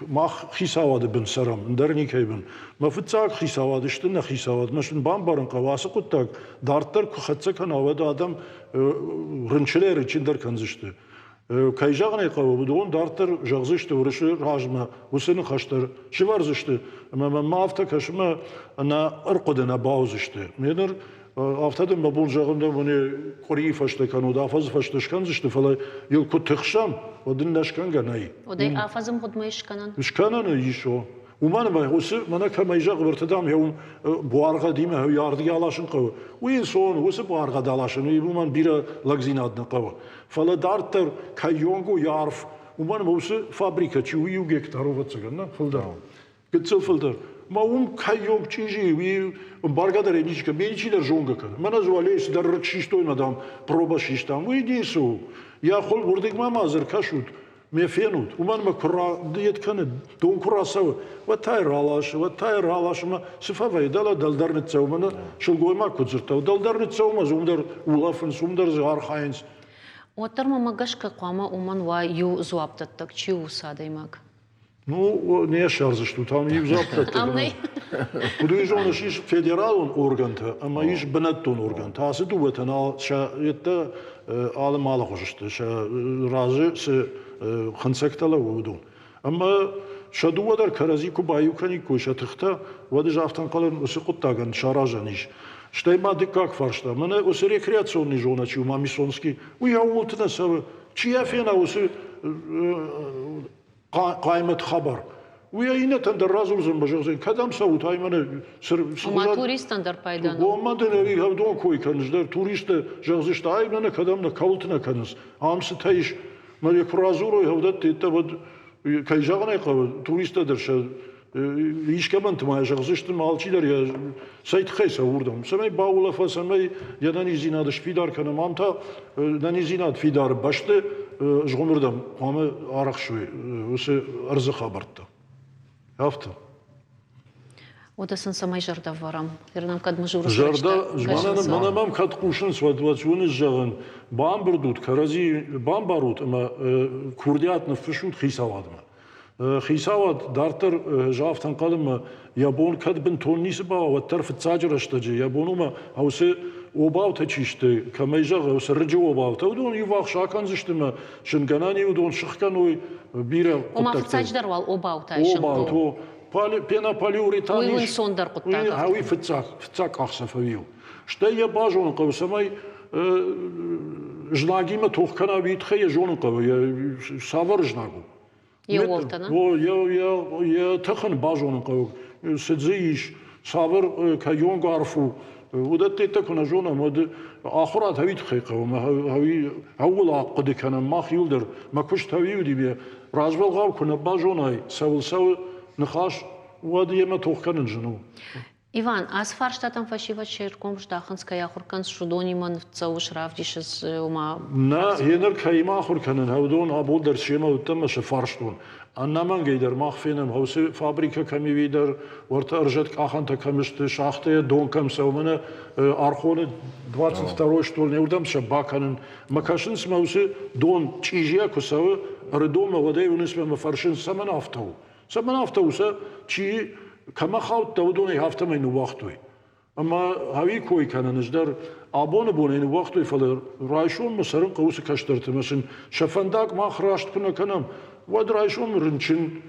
Speaker 4: мах хицауады бын цӕрӕм, ӕндӕр никӕй бын. Мӕ фыццаг хицауад сты нӕ хицауад. Мӕ сын бамбарын хъӕуы, ацы хъуыддаг дарддӕр куы хӕццӕ кӕна, уӕд адӕм рынчынӕй рынчындӕр кӕндзысты. Кӕй зӕгъын ӕй хъӕуы, уыдон дарддӕр зӕгъдзысты уырысы размӕ уыцы ныхӕстӕ сывӕрдзысты ӕмӕ мӕнмӕ афтӕ кӕсы ӕмӕ нӕ ӕрхъуыды нӕ бауыдзысты. Ме ныр афтӕ дын мӕ бон зӕгъын дӕр мын къуырийы фӕстӕ кӕнод афӕдзы фӕстӕ скӕндзысты, фӕлӕ йыл куы тыхсӕм, уӕд ын нӕ скӕнгӕ нӕй.
Speaker 1: Уӕд ӕй афӕдзы мгъуыдмӕ ис скӕнӕн?
Speaker 4: Скӕнӕн ис, о. Уымӕн ӕмӕ уыцы мӕнӕ кӕмӕй зӕгъы, уӕртӕ дам йӕ уым буаргъӕдимӕ ардыгӕй аласын хъӕуы. Уый ӕнцон, уыцы буаргъӕд аласын, уый уымӕн бирӕ лӕгдзинад нӕ хъӕуы. Фӕлӕ дарддӕр кӕйонг у йӕ арф, уымӕн ӕмӕ уыцы фабрикӕ чи у, иу гектар ӕвӕццӕгӕн, нӕ фылдӕр. Гыццыл фылдӕр. Ма уым кӕйонг чъизи, уый ӕмбаргӕ дӕр ӕй ничи кӕны, ме ничи дӕр зонгӕ кӕны. Мӕнӕ дзы уӕлейы цыдӕр рыг систой ӕмӕ, дам, проба систам. Уый ницы у. Йӕ хуыл уырдыгмӕ ма дзы ӕркӕсут, ме фенут. Уымӕн ӕмӕ куы йед кӕны, дон куы рацӕуы, уӕд та йӕ раласы, уӕд та йӕ раласы ӕмӕ цы фӕвӕййы, дӕлӕ дӕлдӕр ныццӕуы. Мӕнӕ сылгоймаг куыд дзырдта, дӕлдӕр ныццӕуы ӕмӕ дзы уым дӕр улӕфынц, уым дӕр дзы архайынц.
Speaker 1: Уӕддӕр мӕмӕ гӕсгӕ хъуамӕ уымӕн уа иу дзуапдӕттӕг, чи у уыцы адӕймаг?
Speaker 4: Ну, не ссардзыстут, ам иу дзуапдӕттӕг.
Speaker 1: Ам нӕй.
Speaker 4: Куыд уый зоныс, ис федералон органтӕ ӕмӕ ис бынӕттон органтӕ. Ацы дыууӕтӕн сӕ йедтӕ алы малыхуыз сты, сӕ разы цы хынцӕгтӕ лӕууы, уыдон. Ӕмӕ сӕ дыууӕ дӕр кӕрӕдзи куы баиу кӕниккой сӕ тыхтӕ, уӕд ӕз афтӕ ӕнхъӕлын, уыцы хъуыддагӕн саразӕн ис. Стӕй ма дыккаг фарста. Мӕнӕ уыцы рекреационный зонӕ чи у, Мамисонский, уый ӕууылты нӕ цӕуы. Чи йӕ фена уыцы хъаймӕт хабар. Уый иннӕтӕн дӕр радзурдзӕн ӕмӕ зӕгъдзӕн, кӕдӕм цӕут, ай мӕнӕ
Speaker 1: Ома туристтӕн дӕр пайда нӕу.
Speaker 4: Ома дын ӕви уыдон кой кӕныс дӕр, туристтӕ зӕгъдзысты, ай мӕнӕ кӕдӕм нӕ, кӕуылты нӕ кӕнынц, ам цытӕ ис. Мӕ куы радзурой, уыдӕтты уӕд, кӕй зӕгъын ӕй хъӕуы, туристтӕ дӕр сӕ искӕмӕнты ма зӕгъдзысты, ма алчидӕр йӕ цӕй тыххӕй цӕуы уырдӕм, цӕмӕй баулӕфа, цӕмӕй йӕ нӕниздзинад сфидар кӕнӕм. Ам та нӕниздзинад фидары бӕсты згъуымырдӕм хъуамӕ арӕхсой уыцы ӕрдзы хабӕрттӕ. Афтӕ.
Speaker 1: Уӕдӕ сын цӕмӕй зӕрдӕ вӕрӕм? Ныр нӕм кӕд мызуры
Speaker 4: Зӕрдӕ, мӕнӕ мӕм кӕд хъусынц, уӕд уӕд уыныс зӕгъын, бамбырд ут, кӕрӕдзи бамбарут ӕмӕ курдиат ныффыссут хицауадмӕ. Хицауад дарддӕр афтӕ ӕнхъӕлынмӕ йӕ бон кӕд бынтон ницы бауа, уӕддӕр фыццаджы рӕстӕджы йӕ бон уымӕ уыцы обаутӕ чи сты, кӕмӕй зӕгъы, уыцы рыджы обаутӕ, уыдон иуварс акӕндзысты ӕмӕ зынгӕнӕн уыдон сыхгӕной бирӕ
Speaker 1: хъуыддӕгтӕ. Ома фыццаджыдӕр уал обаутӕ айсын
Speaker 4: Обаут, о. Пенополиуретан
Speaker 1: Уый ӕнцондӕр хъуыддаг.
Speaker 4: Уый фыццаг, фыццаг къахдзӕф у. Стӕй йӕ базонын хъӕуы, цӕмӕй знагимӕ тох кӕна, уый тыххӕй йӕ зонын хъӕуы, цавӕр знаг у.
Speaker 1: Йӕ уолтӕ, нӕ?
Speaker 4: О, йӕ тых ын базонын хъӕуы, цы дзы ис, цавӕр кӕйонг арф у. Уыдӕттӕ куы нӕ зонӕм, уӕд ахуырад хӕуи тыххӕй хъӕуы, ӕмӕ хӕуи ӕууыл ахъуыды кӕнӕм мах иуылдӕр. Мӕ куыст хӕуи уыди, ме развӕлгъау куы нӕ базонай, цӕуыл цӕуы ныхас, уӕд йемӕ тох кӕнын зын у.
Speaker 1: Иван, ацы фарстатӕм фӕсивӕд се ргом здахынц, кӕй ахуыр кӕнынц, уыдонимӕ ныццӕуыс, равдисыс, ома...
Speaker 4: Нӕ, еныр кӕимӕ ахуыр кӕнын, уыдон абон дӕр семӕ уыдтӕн ӕмӕ сӕ фарстон. Ӕнӕмӕнгӕй дӕр мах фенӕм, уыцы фабрикӕ кӕм и дӕр, уӕртӕ ӕрзӕткъахӕнтӕ кӕм сты, шахтӕйӕ дон кӕм цӕуы, мӕнӕ Архоны 22 стол не уырдӕм сӕ бакӕнын. Мӕ кӕсынц мӕ уыцы дон чъизийӕ куы цӕуы, Ӕрыдонмӕ, уӕд ӕй уынынц ӕмӕ фӕрсынц, цӕмӕн афтӕ у? Цӕмӕн афтӕ у, сӕ чи кӕмӕ хаудта, уыдон ӕй афтӕмӕй ныууагътой. Ӕмӕ ӕви кой кӕнын ӕз дӕр абоны бонӕй ныууагътой, фӕлӕ райсоммӕ цӕрын хъӕуы цы кӕстӕрты ӕмӕ сын сӕ фӕндаг мах раст куы нӕ кӕнӕм, уӕд райсом рынчын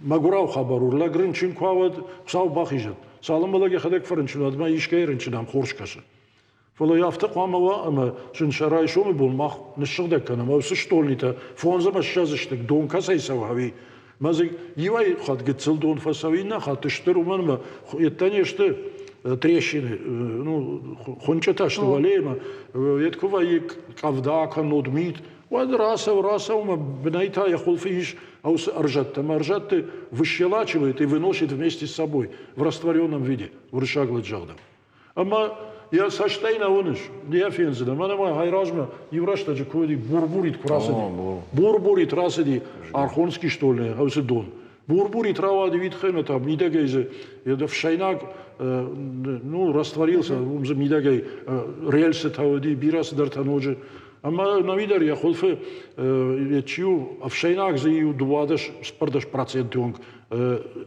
Speaker 4: мӕгуырау хабар у. Лӕг рынчын куы уӕд Хуыцау бахизӕд. Цалынмӕ лӕг йӕхӕдӕг фӕрынчын, уӕдмӕ искӕй рынчын ӕм хорз кӕсы. Фӕлӕ афтӕ хъуамӕ уа, ӕмӕ сын сӕ райсомы бон мах ныссыгъдӕг кӕнӕм. Уыцы стъолнитӕ 25 сты, дон кӕцӕй цӕуа, уый. Мӕ дзы иуӕй хатт гыццыл дон фӕцӕуы, иннӕ хатт стыр, уымӕн ӕмӕ йедтӕ не сты трещины, ну, хуынчъытӕ сты уӕлейы йед куы вӕййы къӕвда кӕннод мит, уӕд рацӕуы, рацӕуы ӕмӕ бынӕй та йӕ хуылфы ис уыцы ӕрзӕттӕ. Ӕмӕ ӕрзӕтты выщелачивает и выносит вместе с собой в растворенном виде, уырыссаг лӕджагъдау. Ӕмӕ йӕ цӕстӕй нӕ уыныс, йӕ фендзынӕ. Мӕнӕ ма айразмӕ иу рӕстӕджы куы уыди, бур-бурид куы рацыди. Бур-бурид рацыди Архонский штольны уыцы дон. Бур-бурид рауади уитхӕмӕ та мидӕгӕй дзы ӕфсӕйнаг ну, растворился, уым дзы мидӕгӕй рельсытӕ уыди, бирӕ цыдӕртӕ ноджы. Ӕмӕ нӕуидӕр йӕ хуылфы чи у, ӕфсӕйнаг дзы иу 12-14 проценты онг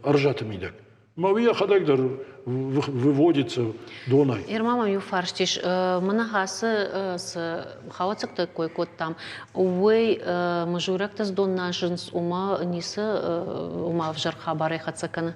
Speaker 4: ӕрзӕты мидӕг. Мӕ уый йӕхӕдӕг дӕр выводится донӕй.
Speaker 1: Ирма мӕм иу фарст ис. Мӕнӕ ацы цы хауӕццӕгтӕ кой кодтам, уый мызурӕгтӕ цы дон назынц, уымӕ ницы уымӕ ӕвзӕр хабарӕй хӕццӕ кӕны?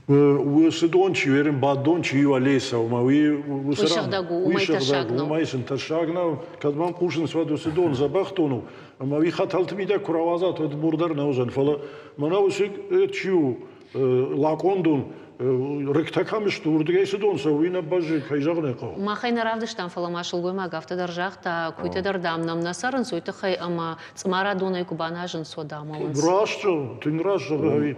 Speaker 4: Уыцы дон чи верын, баддон чи у аллейы ӕмӕ уый
Speaker 1: уыцы сыгъдӕг у, уымӕй тӕссаг нӕу.
Speaker 4: Уымӕй сын тӕссаг нӕу. Кӕд мӕм хъусынц, уӕд уыцы дон дзӕбӕх дон у. Ӕмӕ уый хӕтӕлты мидӕг куы рауадзат, уӕд мур дӕр нӕ уыдзӕн. Фӕлӕ мӕнӕ уыцы чи у, лакъон дон, рыгтӕ кӕм сты, уырдыгӕй цы дон цӕуы, уый нӕ бӕззы, кӕй зӕгъын ӕй хъӕуы.
Speaker 1: Мах ӕй нӕ равдыстам, фӕлӕ ма сылгоймаг афтӕ дӕр загъта, куыйтӕ дӕр, дам, нӕм нӕ цӕрынц, уый тыххӕй ӕмӕ цъымара донӕй куы баназынц, уӕд амӕлынц.
Speaker 4: Раст зӕгъы, тынг раст зӕгъы ӕви?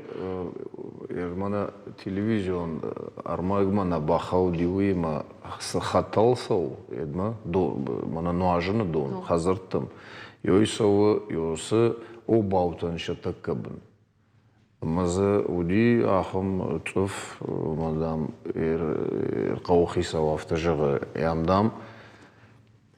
Speaker 3: Мӕнӕ телевизион ӕрмӕгмӕ нӕ бахауди, уыимӕ цы хӕтӕл цӕуы, едмӕ, мӕнӕ нуазыны дон хӕдзӕрттӕм, ёй цӕуы, ёсы обаутӕн сӕ тӕккӕ бын. Ӕмӕ дзы уыди ахӕм цъыф, ӕмӕ, дам, хъӕуыхицау афтӕ зӕгъы, ам, дам,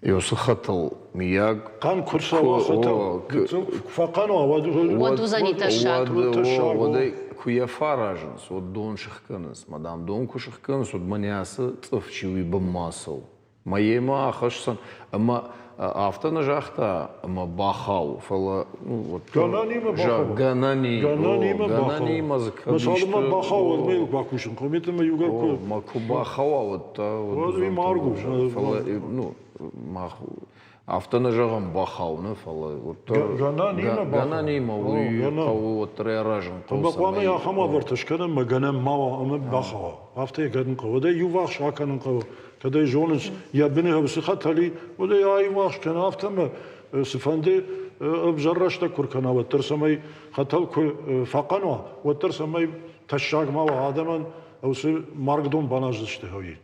Speaker 3: уыцы хӕтӕл, мыййаг...
Speaker 4: Хъан куы рцӕуа хӕтӕл, гыццыл куы фӕхъан уа, уӕд...
Speaker 1: Уӕд уыдзӕни тӕссаг.
Speaker 3: Уӕд ӕй куы йӕ фӕаразынц, уӕд дон сыхгӕнынц. Мӕ, дам, дон куы сыхгӕнынц, уӕд мӕнӕ ацы цъыф чи уый бынмӕ ацӕуы. Мӕ йемӕ ахӕсдзӕн. Ӕмӕ афтӕ нӕ загъта, ӕмӕ бахау, фӕлӕ ну, вот
Speaker 4: Гӕнӕнимӕ бахау.
Speaker 3: Гӕнӕни,
Speaker 4: Гӕнӕнимӕ
Speaker 3: гӕнӕнимӕ дзы кӕд
Speaker 4: Цалынмӕ бахау, уӕдмӕ йыл бакусын хъӕуы. Ӕмӕ иугӕр куы
Speaker 3: Мӕ куы бахауа, уӕд та
Speaker 4: уӕд уый марг у.
Speaker 3: Фӕлӕ ну, мах афтӕ нӕ зӕгъӕм бахау, нӕ, фӕлӕ уӕддӕр гӕнӕнимӕ уый хъӕуы уӕддӕр аразын хъӕуы.
Speaker 4: Ӕмӕ хъуамӕ ахӕм уавӕртӕ скӕнӕм, ӕмӕ гӕнӕн ма уа ӕмӕ бахауа. Афтӕ йӕ кӕнын хъӕуы. Уӕдӕ иуварс акӕнын хъӕуы. Кӕд ӕй зонынц, йӕ быны цы хӕтӕл и, уӕд ӕй аиварс кӕны афтӕ ӕмӕ цыфӕнды ӕвзӕр рӕстӕг куы ркӕна, уӕддӕр цӕмӕй хӕтӕл куы фӕхъӕн уа, уӕддӕр цӕмӕй тӕссаг ма уа адӕмӕн, уыцы маргдон баназдзысты ӕви.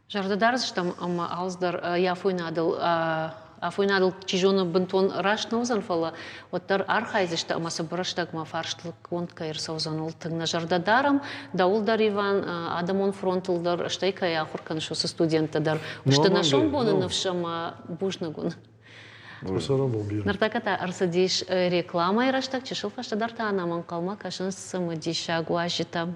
Speaker 1: Зӕрдӕ дардзыстӕм ӕмӕ алцыдӕр йӕ афойнадыл афойнадыл чи зоны бынтон раст нӕ уыдзӕн, фӕлӕ уӕддӕр архайдзысты ӕмӕ цыбыр рӕстӕгмӕ фарстгонд кӕй ӕрцӕудзӕн, ууыл тынг нӕ зӕрдӕ дарӕм. Дӕуыл дӕр, Иван, адӕмон фронтыл дӕр, стӕй кӕй ахуыр кӕныс, уыцы студенттӕ дӕр сты нӕ сомбоны ныфс ӕмӕ бузныг уын. Ныртӕккӕ та ӕрцыдис рекламӕйы рӕстӕг, чысыл фӕстӕдӕр та нӕм ӕнхъӕлмӕ кӕсынц цымыдисаг уазджытӕ.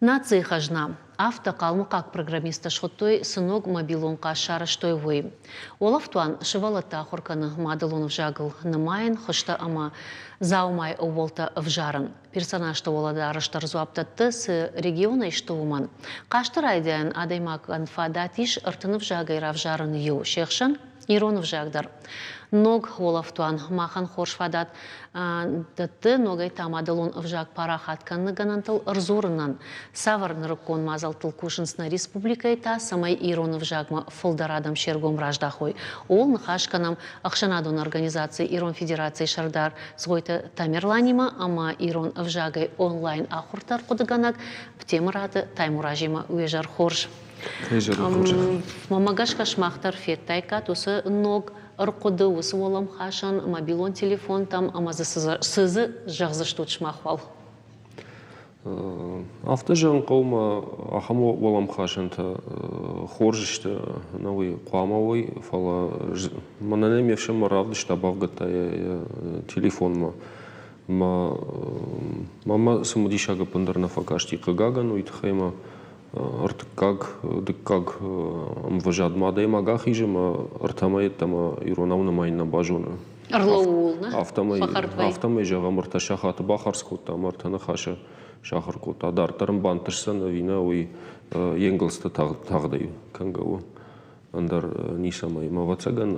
Speaker 1: Нацийы хӕзна. Афтӕ хъалмыхъаг программисттӕ схуыдтой, цы ног мобилон хъаз сарӕзтой, уый. Уӕлӕфтуан сывӕллӕтты ахуыр кӕны мадӕлон ӕвзагыл нымайын, хуызтӕ ӕмӕ дзаумайы ӕууӕлтӕ ӕвзарын. Персонажты уӕлӕдарӕс дӕр дзуапп дӕтты, цы регионӕй сты, уымӕн. Хъазты райдиан адӕймагӕн фадат ис 30 ӕвзагӕй равзарын иу, се хсӕн ирон ӕвзаг дӕр. Ног уӕлӕфтуан махӕн хорз фадат дӕтты ногӕй та мадӕлон ӕвзаг парахат кӕныны гӕнӕнтыл ӕрдзурынӕн. Цавӕр нырыккон мадзӕлттыл кусынц нӕ республикӕйы та, цӕмӕй ирон ӕвзагмӕ фылдӕр адӕм се ргом раздахой, ууыл ныхас кӕнӕм ӕхсӕнадон организаци Ирон Федерацийы сӕрдар Цгъойты Тамерланимӕ ӕмӕ ирон ӕвзагӕй онлайн ахуыртӕ ӕрхъуыдыгӕнӕг Птемыраты Таймуразимӕ. Уе зӕр хорз! Мӕнмӕ гӕсгӕ сымах дӕр федтаиккат уыцы ног ӕрхъуыды, уыцы уӕлӕмхасӕн мобилон телефонтӕм ӕмӕ дзы цы дзы зӕгъдзыстут сымах уал?
Speaker 9: Афтӕ зӕгъын хъӕуы ӕмӕ ахӕм уӕлӕмхасӕнтӕ хорз сты, ӕнӕуый хъуамӕ уой, фӕлӕ мӕнӕн ӕй ме фсымӕр равдыста, бавгӕдта йӕ телефонмӕ. Мӕ мӕ цымыдисаг ӕппындӕр нӕ фӕкасти, хъыгагӕн, уый тыххӕй мӕ ӕртыккаг, дыккаг ӕмвӕзадмӕ адӕймаг ахизы ӕмӕ ӕртӕмӕ йеддӕмӕ иронау нымайын нӕ базоны.
Speaker 1: Ӕрлӕууыл, нӕ?
Speaker 9: Афтӕмӕй, афтӕмӕй зӕгъӕм, ӕртӕ сахаты бахардз кодта ӕмӕ ӕртӕ ныхасы сахуыр кодта. Дарддӕр ын бантысдзӕн ӕви нӕ, уый йе нгуылдзты тагъдӕй кӕнгӕ у. Ӕндӕр ницӕмӕй. Ӕмӕ, ӕвӕццӕгӕн,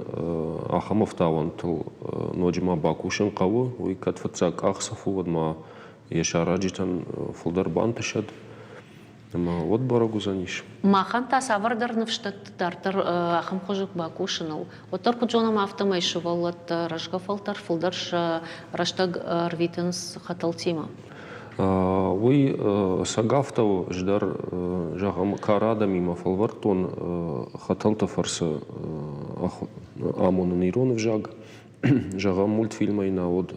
Speaker 9: ахӕм ӕфтауӕнтыл ноджы ма бакусын хъӕуы. Уый кӕд фыццаг къахдзӕф у, уӕд ма йӕ сараджытӕн фылдӕр бантысӕд. Ӕмӕ уӕд бӕрӕг уыдзӕнис.
Speaker 1: Махӕн та цавӕрдӕр ныфс дӕтты дарддӕр ахӕм хуызы бакусыныл. Уӕддӕр куыд зонӕм, афтӕмӕй сывӕллӕттӕ, рӕзгӕ фӕлтӕр фылдӕр сӕ рӕстӕг ӕрвитынц хӕтӕлтимӕ.
Speaker 9: Уый цӕг афтӕ у, ӕз дӕр, зӕгъӕм, кары адӕмимӕ фӕлвӕрдтон хӕтӕлты фӕрцы амонын ирон ӕвзаг. Зӕгъӕм, мультфильмӕй нӕ уыд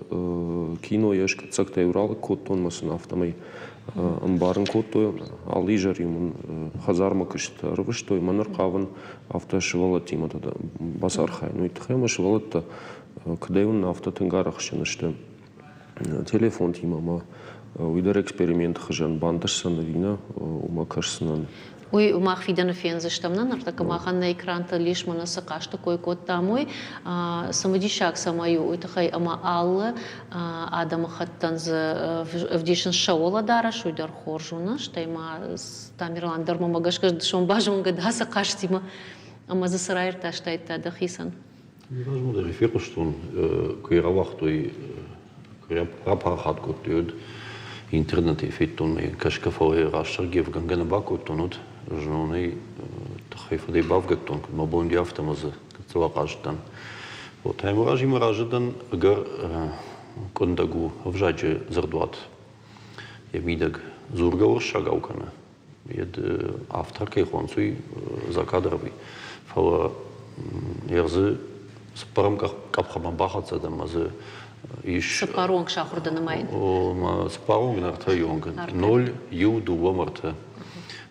Speaker 9: кинойы скъуыддзӕгтӕ-иу ралыг кодтон ӕмӕ сын афтӕмӕй ӕмбарын кодтой. Алы изӕр-иу мын хӕдзармӕ куыст ӕрвыстой, мӕ ныр хъавын афтӕ сывӕллӕттимӕ бацархайын. Уый тыххӕй ӕмӕ сывӕллӕттӕ куыдӕй уын афтӕ тынг арӕхстджын сты телефонтимӕ ӕмӕ уый дӕр эксперименты хуызӕн бантысдзӕн ӕви нӕ, уымӕ кӕсдзынӕн.
Speaker 1: Уый мах фидӕны фендзыстӕм. Нӕ ныртӕккӕ махӕн нӕ экрантыл ис, мӕнӕ цы хъазты кой кодтам, уый. Цымыдисаг цӕмӕй у, уый тыххӕй ӕмӕ алы адӕмыхаттӕн дзы ӕвдисынц сӕ уӕлӕдарӕс, уый дӕр хорз у, нӕ? Стӕй ма Тамерлан дӕр мӕмӕ гӕсгӕ дысон базонгӕ дӕ ацы хъазтимӕ ӕмӕ дзы цы раиртӕстаид та дӕхицӕн?
Speaker 10: Размӕ дӕр фехъуыстон, куы йӕ рауагътой, куы рапарахат кодтой, уӕд интернетӕй федтон, кӕсгӕ, фӕлӕ растдӕр гевгӕнгӕ нӕ бакодтон, уӕд знонӕй тыххӕй фыдӕй бавгӕдтон, куыд мӕ бон уыди, афтӕ ӕмӕ дзы гыццыл ахъазыдтӕн. Вот Таймуразимӕ разы дӕн, ӕгӕр къуындӕг у ӕвзаджы дзырдуат йӕ мидӕг. Дзургӕ уырыссагау кӕны, йед автор кӕй хонцуй закадровый, фӕлӕ ӕрдзы цыппӕрӕм къӕпхӕмӕ бахӕццӕ дӕн ӕмӕ дзы ис...
Speaker 1: Цыппар онг сахуыр дӕ нымайын?
Speaker 10: Цыппар онг ӕртӕйы онг. Ноль, иу, дыууӕ мӕртӕ.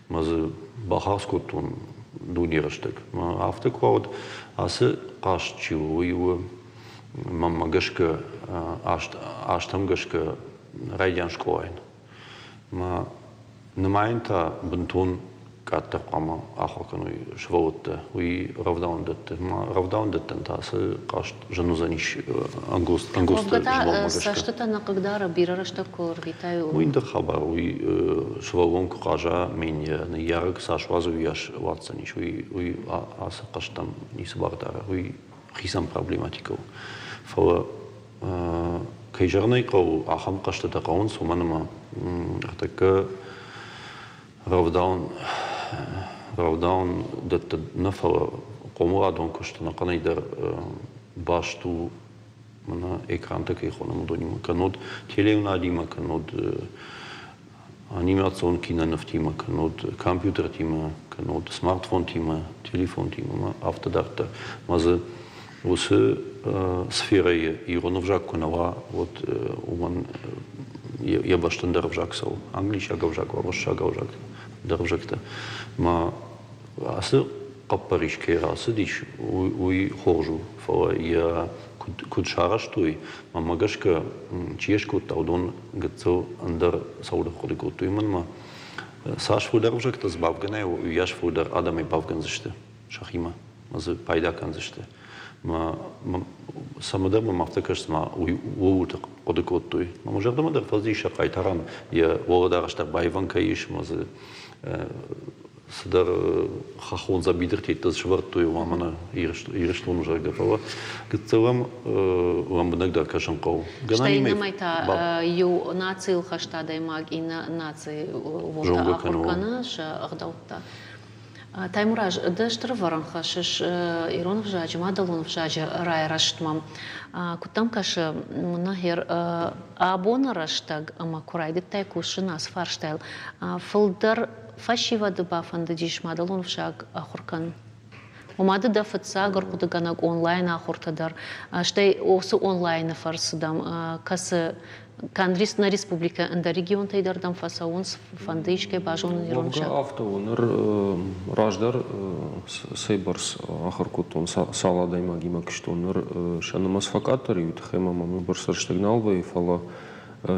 Speaker 10: Мӕ дзы бахардз кодтон дуне рӕстӕг. Афтӕ куы уӕд ацы хъазт чи у, уый у, мӕнмӕ гӕсгӕ, азтӕм гӕсгӕ райдиан скъолайӕн. Мӕ нымайын та бынтон къаддӕр хъуамӕ ахуыр кӕной сывӕллӕттӕ, уый рӕвдауӕндӕтты. Рӕвдауӕндӕттӕн та ацы хъазт зын уыдзӕнис ӕнгуылдзты
Speaker 1: Уӕвгӕ та цӕстытӕ нӕ хъыгдары, бирӕ рӕстӕг куы ӕрвитай.
Speaker 10: Уый ӕндӕр хабар, уый сывӕллон куы хъаза, мин йӕ ныййарӕг цас уадзы, уыйас уадздзӕнис. Уый ацы хъазтӕм ницы бар дары, уый хицӕн проблематикӕ у. Фӕлӕ Кӕй зӕгъын ӕй хъӕуы, ахӕм хъӕзтытӕ хъӕуынц, уымӕн ӕмӕ ӕртӕккӕ рӕвдауын рӕвдауын дӕтты нӕ, фӕлӕ хъомыладон куыст ӕнӕхъӕнӕй дӕр баст у мӕнӕ экрантӕ кӕй хонӕм, уыдонимӕ, кӕннод телеуынадимӕ, кӕннод анимацион кинонывтимӕ, кӕннод компьютертимӕ, кӕннод смартфонтимӕ, телефонтимӕ ӕмӕ афтӕ дарддӕр. Ӕмӕ дзы уыцы сферӕйы ирон ӕвзаг куы нӕ уа, уӕд уымӕн йӕ бӕсты ӕндӕр ӕвзаг цӕуы, англисаг ӕвзаг, уырыссаг ӕвзаг, ӕндӕр ӕвзӕгтӕ. Ӕмӕ ацы хъӕппӕрис кӕй рацыдис, уый хорз у, фӕлӕ йӕ куыд сарӕзтой, мӕнмӕ гӕсгӕ, чи йӕ скодта, уыдон гыццыл ӕндӕр цӕуылдӕр хъуыды кодтой. Уымӕн ӕмӕ цас фылдӕр ӕвзӕгтӕ дзы бавгӕнай, уыйас фылдӕр адӕмӕй бавгӕндзысты сӕхимӕ, ӕмӕ дзы пайда кӕндзысты. Цӕмӕдӕр мӕм афтӕ кӕсы, цыма уый ууылты хъуыды кодтой. Мӕ зӕрдӕмӕ дӕр фӕцис сӕ хъайтарӕн йӕ уӕлӕдарӕс дӕр баивӕн кӕй ис, ӕмӕ дзы цыдӕр хӕххон дзӕбидыртӕ сӕвӕрдтой, ома мӕнӕ Ирыстоны, зӕгъгӕ, фӕлӕ гыццыл ӕм лӕмбынӕгдӕр кӕсын хъӕуы.
Speaker 1: Стӕй иннӕмӕй та иу нацийыл хӕст адӕймаг иннӕ нацийы уылты ахуыр кӕны сӕ ӕгъдӕуттӕ. Таймураз, ды стыр ӕвӕрӕн хӕссыс ирон ӕвзаджы, мадӕлон ӕвзаджы райрӕзтмӕ. Куыд дӕм кӕсы, нӕхер абоны рӕстӕг ӕмӕ куы райдыдтай кусын ацы фарстайыл, фылдӕр фӕсивӕды бафӕндыдис мадӕлон ӕвзаг ахуыр кӕнын? Ома ды дӕ фыццаг ӕрхъуыдыгӕнӕг онлайн ахуыртӕ дӕр, стӕй уыцы онлайны фӕрцы дӕм кӕцы канд нӕ республикӕ ӕндӕр регионтӕй дӕр дӕм фӕцӕуынц, фӕнды искӕй базонын ирон ӕвзаг?
Speaker 9: Афтӕ у. Ныр раздӕр цӕйбӕрц ахуыр кодтон, цал адӕймагимӕ куыстон, ныр сӕ нымӕц фӕкъаддӕр и, уый тыххӕй мӕм уыйбӕрц рӕстӕг нал вӕййы, фӕлӕ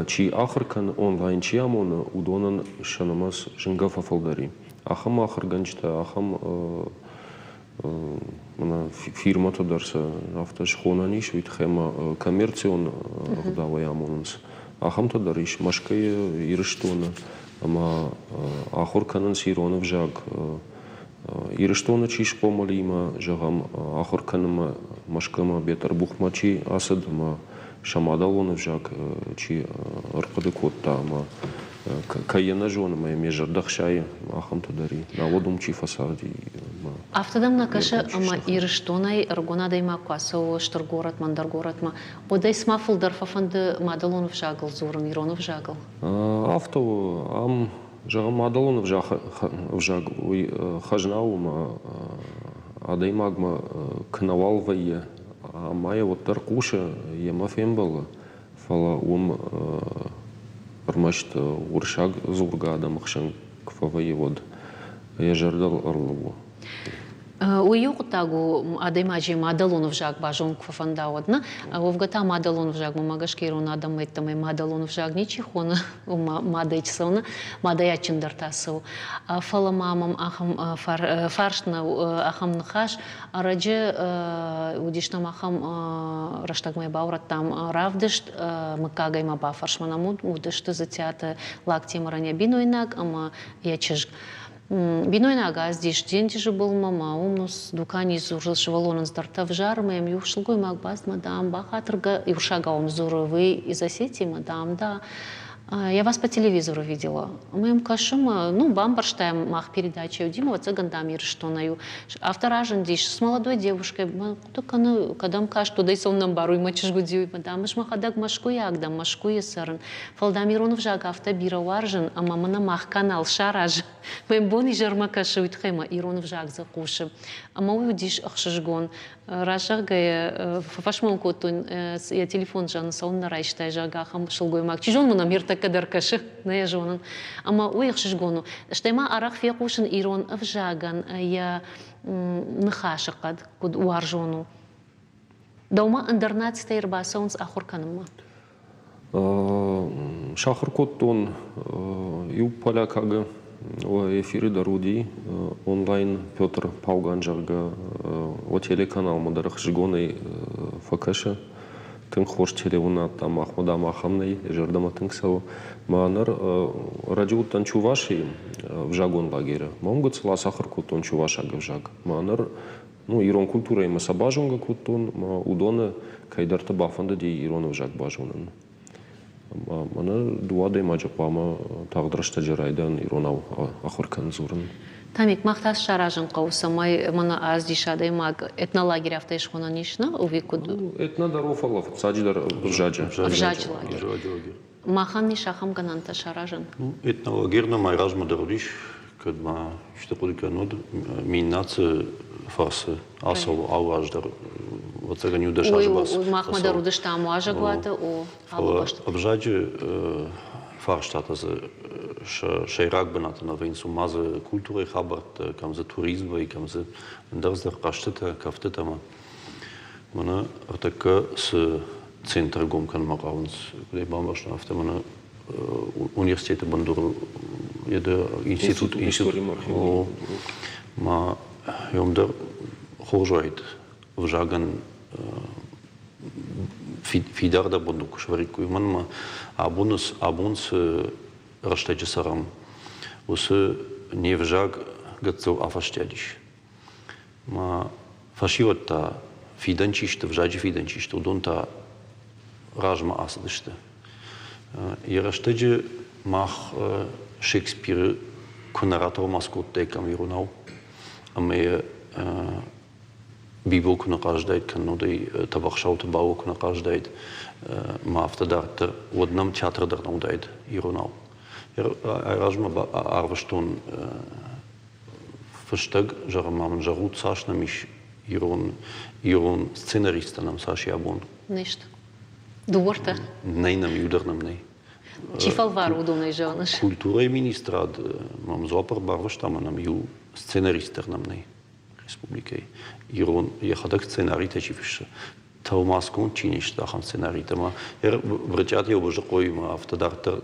Speaker 9: чи ахуыр кӕны, онлайн чи амоны, уыдонӕн сӕ нымӕц зынгӕ фӕфылдӕр и. Ахӕм ахуыргӕнджытӕ, ахӕм фирмӕтӕ дӕр сӕ афтӕ схонӕн ис, уый тыххӕй ӕмӕ коммерцион ӕгъдауӕй амонынц. Ахӕмтӕ дӕр ис Мӕскуыйы, Ирыстоны ӕмӕ ахуыр кӕнынц ирон ӕвзаг. Ирыстоны чи схъомыл и ӕмӕ, зӕгъӕм, ахуыр кӕнынмӕ Мӕскуымӕ, Бетъырбухмӕ чи ацыд ӕмӕ сӕ мадӕлон ӕвзаг чи ӕрхъуыды кодта ӕмӕ кӕй йӕ нӕ зоны ӕмӕ йӕм йӕ зӕрдӕ хсайы, ахӕмтӕ дӕр и. Науӕд уым чи фӕцарди.
Speaker 1: Афтӕ дӕм нӕ кӕсы, ӕмӕ Ирыстонӕй ӕрыгон адӕймаг куы ацӕуы стыр горӕтмӕ, ӕндӕр горӕтмӕ, уӕд ӕй цыма фылдӕр фӕфӕнды мадӕлон ӕвзагыл дзурын, ирон ӕвзагыл?
Speaker 9: Афтӕ у. Ам, зӕгъӕм, мадӕлон ӕвзаг уый хӕзна у ӕмӕ адӕймагмӕ куы нӕуал вӕййы, ӕмӕ йӕ уӕддӕр хъусы, йемӕ фембӕлы, фӕлӕ уым ӕрмӕст уырыссаг дзургӕ адӕмы хсӕн куы фӕвӕййы, уӕд йӕ зӕрдыл ӕрлӕууы.
Speaker 1: Уый иу хъуыддаг у, адӕймаджы мадӕлон ӕвзаг базонын куы фӕфӕнда, уӕд нӕ. Уӕвгӕ та мадӕлон ӕвзагмӕ мӕ гӕсгӕ ирон адӕммӕ йеддӕмӕ мадӕлон ӕвзаг ничи хоны, мадӕй цӕуы, мадӕй адджындӕр та цӕуы. Фӕлӕ ма мӕм ахӕм фарст нӕу, ахӕм ныхас. Ӕрӕджы уыдис нӕм ахӕм рӕстӕгмӕ баурӕдтам равдыст мыггагӕй ма бафӕрс мӕн ӕм уыдысты Дзытиаты Лактемырӕн йӕ бинойнаг ӕмӕ йӕ чызг. Бинойнаг аздис денджызы былмӕ ма уым дукани дзуры сывӕллонӕн цыдӕртӕ ӕвзары ӕмӕ йӕм иу сылгоймаг бацыд мадам, бахатыргӕ уырыссагау ӕм дзуры, вы из Осетии, мадам, да. Я вас по телевизору видела. Ӕмӕ йӕм кӕсы мӕ, ну, бамбӕрста мах передачӕ уыди, ӕвӕццӕгӕн, дам, Ирыстонӕй у. Афтӕ разындис, с молодой девушкой, мӕ хъуыды кӕны, кӕдӕм каст, уӕд ӕй цӕуылнӕ ӕмбары, уый мӕ чызг уыди, уый, мадам, ӕз мӕхӕдӕг мӕскуыйаг дӕн, Мӕскуыйы цӕрын. Фӕлӕ, дам, ирон ӕвзаг афтӕ бирӕ уарзын, ӕмӕ мӕнӕ мах канал сараз. Мӕ бон изӕрмӕ кӕсы, уый тыххӕй мӕ ирон ӕвзаг дзы хъусы. Ӕмӕ уый уыдис ӕхсызгон. Раст зӕгъгӕйӕ, фӕфӕсмон кодтон, йӕ телефон зӕгъын, цӕуылнӕ райстай, зӕгъгӕ, ахӕм сылгоймаг. Чи зоны, мын ӕм ӕртӕккӕ дӕр кӕсы, нӕ йӕ зонын. Ӕмӕ уый ӕхсызгон у. Стӕй ма арӕх фехъусын ирон ӕвзагӕн йӕ ныхасы хъӕд куыд уарзон у. Дӕумӕ ӕндӕр нацитӕй ӕрбацӕуынц ахуыр кӕнынмӕ?
Speaker 9: Сахуыр кодтон иу полякагы эфиры дӕр уыди онлайн Петр Пауган, зӕгъгӕ, о телеканалмӕ дӕр ӕхсызгонӕй фӕкӕсы. Тынг хорз телеуынад, дам, махмӕ, дам, ахӕм нӕй, зӕрдӕмӕ тынг цӕуы. Мӕ ныр ӕрӕджы уыдтӕн Чувашийы ӕвзагон лагеры. Мӕ уым гыццыл ацахуыр кодтон чувашаг ӕвзаг. Мӕ ныр Ну, ирон культурӕимӕ сӕ базонгӕ кодтон, ӕмӕ уыдоны кӕйдӕрты бафӕндыди ирон ӕвзаг базонын. Ӕмӕ мӕнӕ дыууӕ адӕймаджы хъуамӕ тагъд рӕстӕджы райдайын иронау ахуыр кӕнын дзурын.
Speaker 1: Тамик, мах та саразын хъӕуы, цӕмӕй мӕнӕ аздис адӕймаг этнолагерь афтӕ схонӕн ис, нӕ? Ӕви куыд?
Speaker 9: Этно дӕр у, фӕлӕ фыццаджыдӕр ӕвзаджы.
Speaker 1: Ӕвзаджы лагерь. Махӕн ис ахӕм гӕнӕнтӕ саразӕн?
Speaker 10: Этнолагерь нӕм айразмӕ дӕр уыдис, кӕд ма исты хъуыды кӕнод, Миннацы фӕрцы ацӕуы алы аз дӕр, ӕвӕццӕгӕн, иу дӕс азы бӕрц.
Speaker 1: Уый махмӕ дӕр уыдысты уазӕгуаты, о,
Speaker 10: алы бӕсты. Ӕвзаджы фарстатӕ дзы сӕ сӕйраг бынаты нӕ вӕййынц, уым ма дзы культурӕйы хабӕрттӕ, кӕм дзы туризм вӕййы, кӕм дзы ӕндӕр цыдӕр хъӕзтытӕ, кӕфтытӕ ӕмӕ мӕнӕ ӕртӕккӕ цы центр гом кӕнынмӕ хъавынц, куыд ӕй бамбӕрстон, афтӕ мӕнӕ университеты бындурыл институт ма йом дӕр хорз уаид ӕвзагӕн фидардӕр бындур куы сӕвӕриккой, уымӕн ӕмӕ абон абон цы рӕстӕджы цӕрӕм, уыцы не взаг гыццыл афӕстиат ис. Ма фӕсивӕд та фидӕн чи сты, ӕвзаджы фидӕн чи сты, уыдон та размӕ ацыдысты. Йӕ рӕстӕджы мах Шекспиры куы нӕ ратӕлмац кодтаиккам иронау ӕмӕ йӕ Бибо куы нӕ хъазыдаид, кӕннод ӕй Тӕбӕхсӕуты Бауо куы нӕ хъазыдаид, ма афтӕ дарддӕр, уӕд нӕм театр дӕр нӕ уыдаид иронау. Айразмӕ арвыстон. Фыстӕг, зӕгъын ма мын зӕгъут, цас нӕм ис ирон, ирон сценаристтӕ нӕм цас йӕ бон?
Speaker 1: Не сты. Дыууӕртӕ?
Speaker 10: Нӕй нӕм, иу дӕр нӕм нӕй.
Speaker 1: Чи фӕлвары уыдонӕй зӕгъыныс?
Speaker 10: Культурӕйы министрад мӕм дзуапп ӕрбарвыста, ӕмӕ нӕм иу сценарист дӕр нӕм нӕй республикӕйы. Ирон йӕхӕдӕг сценаритӕ чи фыссы, тӕлмацгонд чи не сты, ахӕм сценаритӕ ма Брытъиаты Елбыздыхъоимӕ афтӕ дарддӕр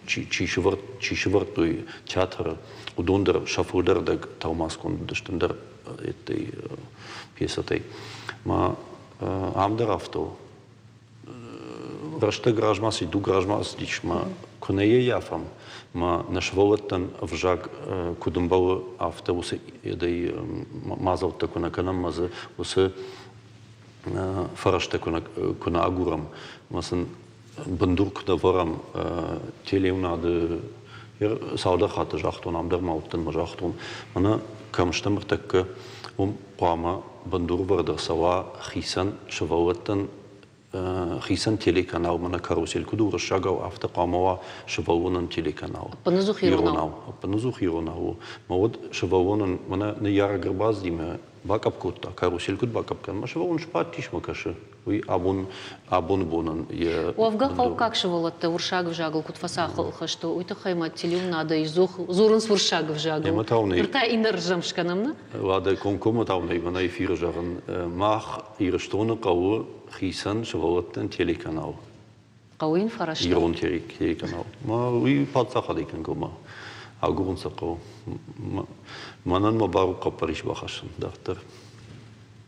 Speaker 10: чи сывӕрдтой театры, уыдон дӕр сӕ фылдӕр ӕрдӕг тӕлмацгонд уыдысты ӕндӕр пьесӕтӕй. Ма ам дӕр афтӕ у. Рӕстӕг размӕ цыди, дуг размӕ цыдис, ма куы нӕ йе ййафӕм, ма нӕ сывӕллӕттӕн ӕвзаг куыд ӕмбӕлы, афтӕ уыцы мадзӕлттӕ куы нӕ кӕнӕм, ма дзы уыцы фӕрӕзтӕ куы нӕ агурӕм, ма сын бындур куы ӕвӕрӕм телеуынады цалдӕр хатты загътон, ам дӕр ма уыдтӕн ӕмӕ загътон, мӕнӕ кӕм стӕм ӕртӕккӕ, уым хъуамӕ бындурвӕрд ӕрцӕуа хицӕн сывӕллӕттӕн хицӕн телеканал, мӕнӕ карусель куыд у уырыссагау, афтӕ хъуамӕ уа сывӕллонӕн телеканал.
Speaker 1: Ӕппынӕдзух иронау.
Speaker 10: Ӕппынӕдзух иронау у. Мӕ уӕд сывӕллонӕн мӕнӕ ныййарӕг ӕрбацыдимӕ бакъӕпп кодта, карусель куыд бакъӕпп кӕны, мӕ сывӕллон сбадтис мӕ кӕсы. Уый абон абоны бонӕн йӕ
Speaker 1: Уӕвгӕ хъӕуккаг сывӕллӕттӕ уырыссаг ӕвзагыл куыд фӕцахуыр сты, уый тыххӕй ма телеуынадӕй дзурынц уырыссаг ӕвзагыл. Ныр та иннӕрдӕм скӕнӕм, нӕ?
Speaker 10: Уӕдӕ комкоммӕ та уын мӕнӕ эфиры зӕгъын, мах Ирыстоны хъӕуы хицӕн сывӕллӕттӕн телеканал.
Speaker 1: Хъӕуы йын фӕрӕзтӕ?
Speaker 10: Ирон телеканал. Уый паддзахадӕй кӕнгӕ ма агурын сӕ хъӕуы. Мӕнӕн мӕ бар у хъӕппӕрис бахӕссын дарддӕр.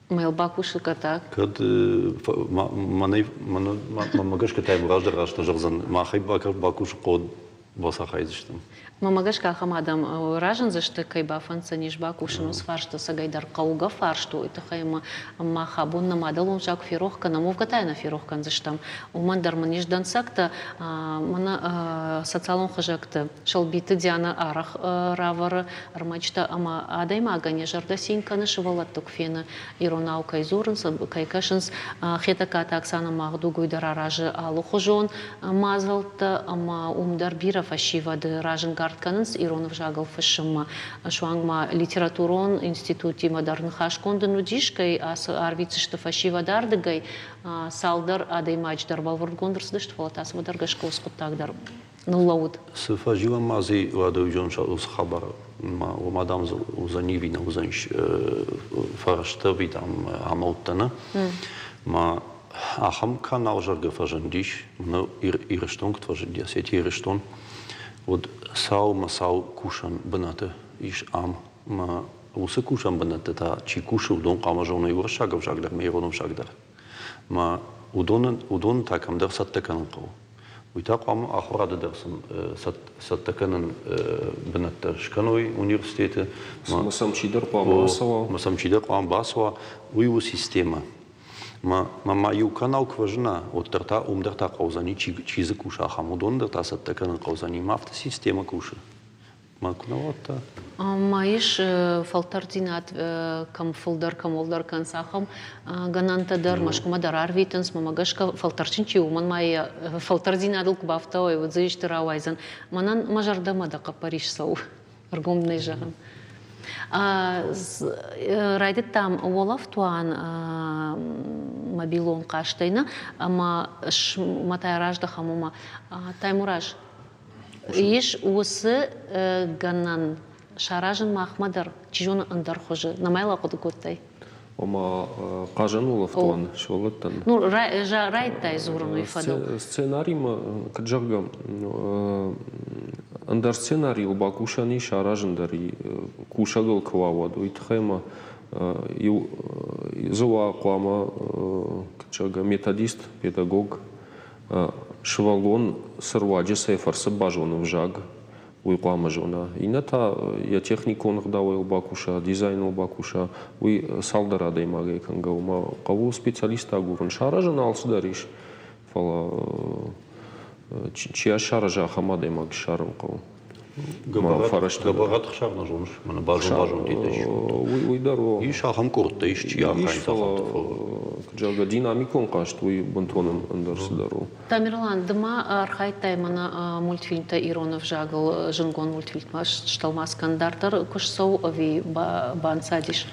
Speaker 1: Мӕ бакусы кӕтаг.
Speaker 10: Кӕд мӕнӕй мӕнмӕ гӕсгӕ та раздӕр раст нӕ зӕгъдзӕн, махӕй бакусы хъод бацархайдзыстӕм.
Speaker 1: Мӕнмӕ гӕсгӕ ахӕм адӕм разындзысты, кӕй бафӕнддзӕнис бакусын уыцы фарсты ӕцӕгӕйдӕр хъӕугӕ фарст у, уый тыххӕй ӕмӕ мах абон нӕ мадӕлон ӕвзаг куы ферох кӕнӕм, уӕвгӕ та йӕ нӕ ферох кӕндзыстӕм. Уымӕн дӕр мын ис дӕнцӕгтӕ, мӕнӕ социалон хызӕгты Сӕлбиты Дианӕ арӕх равӕры ӕрмӕджытӕ ӕмӕ адӕймагӕн йӕ зӕрдӕ цин кӕны, сывӕллӕтты куы фены, иронау кӕй дзурынц, кӕй кӕсынц. Хетӕгкаты Оксана Магдугуй дӕр аразы алыхуызон мадзӕлттӕ ӕмӕ уым дӕр бирӕ фӕсивӕды разӕнгард кӕнынц ирон ӕвзагыл фыссынмӕ. Суанг ма литературон институтимӕ дӕр ныхасгонд ын уыдис, кӕй арвитдзысты фӕсивӕд ардыгӕй. Цалдӕр адӕймаджы дӕр бӕлвырдгонд ӕрцыдысты, фӕлӕ та цымыдӕр гӕсгӕ уыцы хъуыддаг дӕр ныллӕууыд.
Speaker 10: Цы фӕзилӕн ма дзы уӕдӕ уыцы хабар, уымӕ дам уыдзӕни ӕви нӕ уыдзӕнис фӕрӕзтӕ ӕви дам амӕлттӕ нӕ. Ма ахӕм канал зӕгъгӕ фӕзындис, мӕнӕ Ирыстон куыд фӕзынди, Осетия Ирыстон, уӕд сау ӕмӕ сау кусӕн бынаты ис ам. Ӕмӕ уыцы кусӕн бынӕтты та чи кусы, уыдон хъуамӕ зоной уырыссаг ӕвзаг дӕр ӕмӕ ирон ӕвзаг дӕр. Ӕмӕ уыдоны та кӕмдӕр цӕттӕ кӕнын хъӕуы. Уый та хъуамӕ ахуырады дӕр сын цӕттӕ кӕнын бынӕттӕ скӕной университеты.
Speaker 9: Ӕмӕ сӕм чидӕр хъуамӕ бацӕуа.
Speaker 10: Ӕмӕ сӕм чидӕр хъуамӕ бацӕуа. Уый у системӕ. Мӕ ма иу канал куы фӕзына, уӕддӕр та уым дӕр та хъӕудзӕни, чи дзы куса, ахӕм уыдон дӕр та цӕттӕ кӕнын хъӕудзӕни. Ӕмӕ афтӕ системӕ кусы. Ма куы нӕ уӕдта.
Speaker 1: Ма ис фӕлтӕрддзинад кӕм фылдӕр, кӕм уӕлдӕр кӕнынц, ахӕм гӕнӕнтӕ дӕр Мӕскуымӕ дӕр арвитынц. Мӕнмӕ гӕсгӕ, фӕлтӕрдджын чи у, уымӕн ма йӕ фӕлтӕрддзинадыл куы бафтауай, уӕд дзы исты рауайдзӕн. Мӕнӕн мӕ зӕрдӕмӕ дӕ хъӕппӕрис цӕуы, ӕргом нӕ зӕгъын. Райдыдтам уӕлӕфтуан мобилон хъазтӕй нӕ, ӕмӕ мӕ та раздӕхӕм уымӕ. Таймураз, Ис уыцы гӕнӕн саразын махмӕ дӕр, чи зоны, ӕндӕр хуызы. Нӕма йыл ахъуыды кодтай?
Speaker 9: Ома хъазӕн улӕфтуан сывӕллӕттӕн.
Speaker 1: Ну, райдтай дзурын уый фӕдыл.
Speaker 9: Сценаримӕ, куыд зӕгъгӕ, ӕндӕр сценарийыл бакусӕн ис, аразын дӕр кусӕгыл куы уа, уӕд уый тыххӕй ӕмӕ иу дзы уа хъуамӕ, куыд зӕгъгӕ, методист, педагог, Сывӕллон цы руаджы цӕй фӕрцы базоны ӕвзаг, уый хъуамӕ зона. Иннӕ та йӕ техникон ӕгъдауӕй бакуса, дизайныл бакуса, уый цалдӕр адӕймагӕй кӕнгӕ у. Ӕмӕ хъӕуы специалист агурын. Саразӕн алцыдӕр ис, фӕлӕ чи сараза, ахӕм адӕймаг ссарын хъӕуы. Фӕрӕзтӕ.
Speaker 10: Гӕбӕраты Хсар нӕ зоныс? Мӕнӕ базон-базон ис.
Speaker 9: Уый дӕр у.
Speaker 10: Ис ахӕм къордтӕ, ис чи архайынц ахӕмты, фӕлӕ.
Speaker 9: Зӕгъгӕ, динамикон хъазт уый бынтон ӕндӕр цыдӕр у.
Speaker 1: Тамерлан, ды ма архайдтай мӕнӕ мультфильмтӕ ирон ӕвзагыл зындгонд мультфильмтӕ стӕлмац кӕн. Дарддӕр куы ссӕуы ӕви банцадис?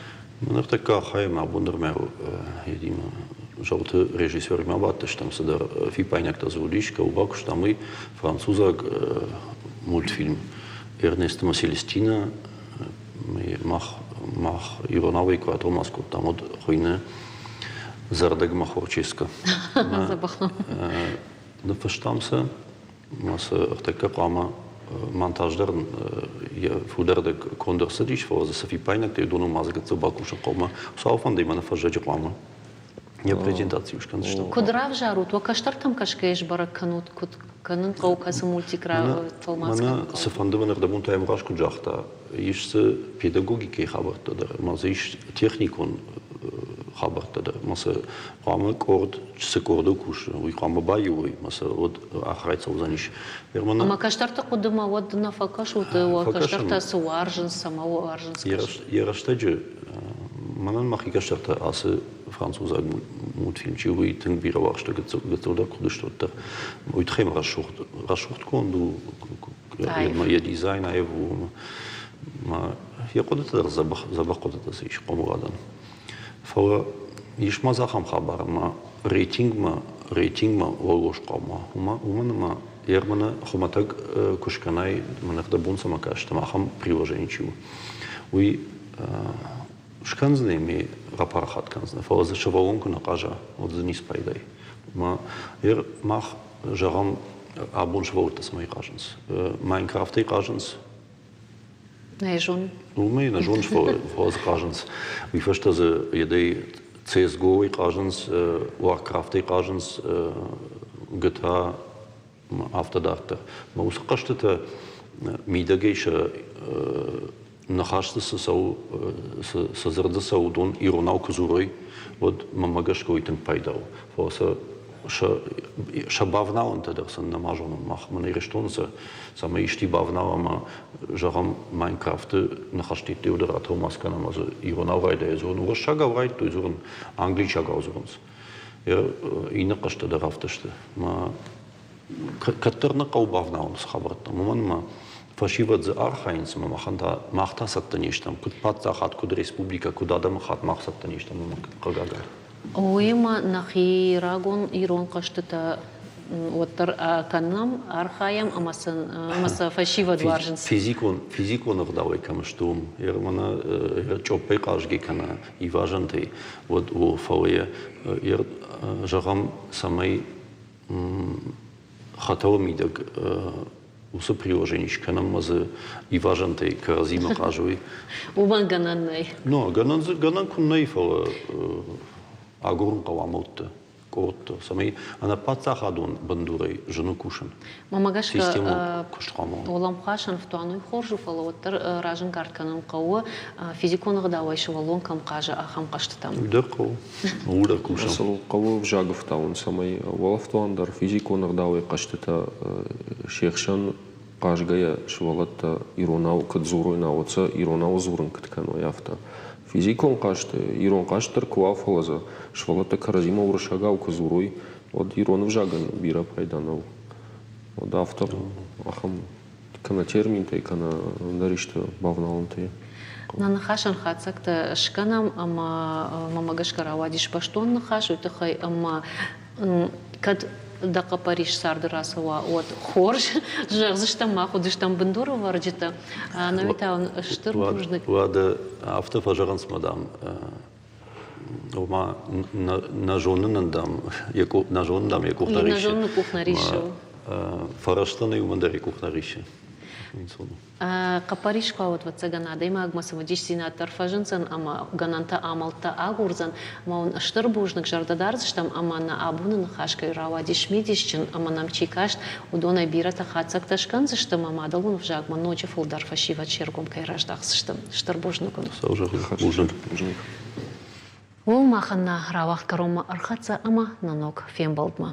Speaker 10: Ныртӕккӕ архайӕм абон дӕр мӕ едимӕ Зауты режиссеримӕ бадтыстӕм, цыдӕр фиппаинӕгтӕ дзы уыдис, кӕуыл бакуыстам, уый французаг мультфильм Эрнест ӕмӕ Селестина мах, мах иронауӕй куы атӕлмац кодтам, уӕд хуыйны Зӕрдӕгмӕ Хорческа. Ныффыстам сӕ, ма сӕ ӕртӕккӕ хъуамӕ монтаж дӕр йӕ фылдӕрдӕг конд ӕрцыдис, фӕлӕ дзы цы фиппаинӕгтӕ уыдоныл ма дзы гыццыл бакусын хъуамӕ. Хуыцауы фӕндӕй мӕ нӕ фӕззӕджы хъуамӕ йӕ презентаци скӕндзыстӕм.
Speaker 1: Куыд равзарут, уӕ кӕстӕртӕм кӕсгӕйӕ сбӕрӕг кӕнут, куыд кӕнын хъӕуы, кӕцы мультик тӕлмац кӕнын хъӕуы?
Speaker 10: Цыфӕнды мын ӕрдӕбон Таймураз куыд загъта, ис дзы педагогикӕйы хабӕрттӕ дӕр ӕмӕ дзы ис техникон хабӕрттӕ дӕр. Ӕмӕ сӕ хъуамӕ къорд, цы къордыл кусы, уый хъуамӕ баиу уой, ӕмӕ сӕ уӕд ахӕй цӕудзӕнис.
Speaker 1: Ӕмӕ кӕстӕрты хъуыдымӕ уӕд нӕ фӕкӕсут, уӕ кӕстӕртӕ цы уарзынц, цӕмӕ уарзынц?
Speaker 10: Йӕ рӕстӕджы мӕнӕн мӕхи кӕстӕртӕ ацы французаг мультфильм чи уый тынг бирӕ уарзта гыццылдӕр куы уыдысты, уӕддӕр. Уый тыххӕй мӕ рӕсугъд, рӕсугъдгонд у, йӕ дизайн аив у. Йӕ хъуыдытӕ дӕр дзӕбӕх, дзӕбӕх хъуыдытӕ дзы ис хъомыладӕн. Фӕлӕ ис ма дзы ахӕм хабар, ӕмӕ рейтингмӕ, рейтингмӕ уӕллоз хъуамӕ уымӕн ӕмӕ Ерманы хуымӕтӕг куы скӕнай, мӕнӕ дӕ бон цӕмӕ каст, ӕмӕ ахӕм приложени чи у, уый скӕндзынӕ ме рапарахат кӕндзынӕ, фӕлӕ дзы сывӕллон куы нӕ хъаза, уӕд дзы ницы пайда и. Ӕмӕ мах, зӕгъӕм, абон сывӕллӕттӕ цӕмӕй хъазынц? Майнкрафтӕй хъазынц?
Speaker 1: Нӕ зонын.
Speaker 10: Уымӕй нӕ зоныс, фӕлӕ дзы хъазынц. Уый фӕстӕ дзы едӕй CSGO-й хъазынц, Warcraft-ӕй хъазынц, GTA афтӕ дарддӕр. Мӕ уыцы хъӕзтытӕ мидӕгӕй сӕ ныхӕсты цы цӕуы, цы дзырды цӕуы, уыдон иронау куы дзурой, уӕд мӕнмӕ гӕсгӕ уый тынг пайда у. Фӕлӕ сӕ сӕ бавналӕнтӕ дӕр сын нӕма зонӕм мах. Мӕнӕ Ирыстоны сӕ цӕмӕй исти бавнала ӕмӕ, зӕгъӕм, Майнкрафты ныхӕстӕ дӕр атӕлмац кӕнӕм ӕмӕ дзы иронау райдайа дзурын. Уырыссагау райдыдтой дзурын, англисагау дзурынц. Иннӕ хъӕзтӕ дӕр афтӕ сты. Мӕ кӕддӕр нӕ хъӕуы бавналын цы хабӕрттӕм, уымӕн ӕмӕ фӕсивӕд дзы архайынц ӕмӕ махӕн та мах та цӕттӕ не стӕм, куыд паддзахад, куыд республикӕ, куыд адӕмыхатт мах цӕттӕ не стӕм, уымӕ хъыгагӕн.
Speaker 1: Уыимӕ нӕхи рагон ирон хъӕзтытӕ уӕддӕр кӕнӕм, архайӕм ӕмӕ сын ӕмӕ сӕ фӕсивӕд уарзынц.
Speaker 10: Физикон, физикон ӕгъдауӕй кӕм сты, уым мӕнӕ чъоппӕй хъазгӕ кӕнӕ ивазӕнтӕй, уӕд о, фӕлӕ йӕ, зӕгъӕм, цӕмӕй хӕтӕлы мидӕг уыцы приложени скӕнӕм ӕмӕ дзы ивазӕнтӕй кӕрӕдзимӕ хъазой.
Speaker 1: Уымӕн гӕнӕн нӕй.
Speaker 10: Но, гӕнӕн дзы гӕнӕн куы нӕй, фӕлӕ агурын хъӕуы амӕлттӕ, къордтӕ, цӕмӕй ӕнӕпаддзахадон бындурӕй зын у кусын.
Speaker 1: Мӕнмӕ гӕсгӕ,
Speaker 10: Системон куыст хъуамӕ уа.
Speaker 1: Уӕлӕмхасӕн фтуан хорз у, фӕлӕ уӕддӕр разӕнгард кӕнын хъӕуы, физикон ӕгъдауӕй сывӕллон кӕм хъазы, ахӕм хъӕзтытӕм.
Speaker 10: Уый дӕр хъӕуы. Ууыл дӕр кусӕм.
Speaker 9: Сыл хъӕуы ӕвзаг ӕфтауын, цӕмӕй уӕлӕфтуан дӕр физикон ӕгъдауӕй хъӕзтытӕ се хсӕн хъазгӕйӕ сывӕллӕттӕ иронау куыд дзурой, науӕд сӕ иронау дзурын куыд кӕной, афтӕ. Физикон хъазт, ирон хъазт дӕр куы уа, фӕлӕ дзы сывӕллӕттӕ кӕрӕдзимӕ уырыссагау куы дзурой, уӕд ирон ӕвзагӕн бирӕ пайда нӕу. Уӕд афтӕ ахӕм кӕнӕ терминтӕй, кӕнӕ ӕндӕр исты бавналӕнтӕй.
Speaker 1: Нӕ ныхасӕн хатдзӕгтӕ скӕнӕм ӕмӕ мӕмӕ гӕсгӕ рауадис бӕстон ныхас уый тыххӕй, ӕмӕ кӕд дӕ хъӕппӕрис царды рацӕуа, уӕд хорз, зӕгъдзыстӕм, мах уыдыстӕм бындурӕвӕрджытӕ. Ӕнӕуи та стыр бузныг.
Speaker 10: Уӕдӕ афтӕ фӕзӕгъынц, мадам, ома нӕ зонынӕн, дам, нӕ зонын, дам, йӕ къух нӕ риссы.
Speaker 1: Нӕ зоныны къух нӕ риссы.
Speaker 10: Фӕрӕзтӕн уымӕн дӕр йӕ къух нӕ риссы.
Speaker 1: Хъӕппӕрис хъӕуы, ӕвӕццӕгӕн, адӕймагмӕ цымыдисдзинад дӕр фӕзындзӕн ӕмӕ гӕнӕнтӕ амӕлттӕ агурдзӕн. Ӕмӕ уын стыр бузныг зӕрдӕ дардзыстӕм ӕмӕ нӕ абоны ныхас кӕй рауадис мидисджын ӕмӕ нӕм чи каст, уыдонӕй бирӕтӕ хатдзӕгтӕ скӕндзысты ӕмӕ мадӕлон ӕвзагмӕ ноджы фылдӕр фӕсивӕд се ргом кӕй раздахдзысты. Стыр бузныг уын.
Speaker 10: Бузныг.
Speaker 1: Уым махӕн нӕ рауагъд кӕронмӕ ӕрхӕццӕ ӕмӕ нӕ ног фембӕлдмӕ.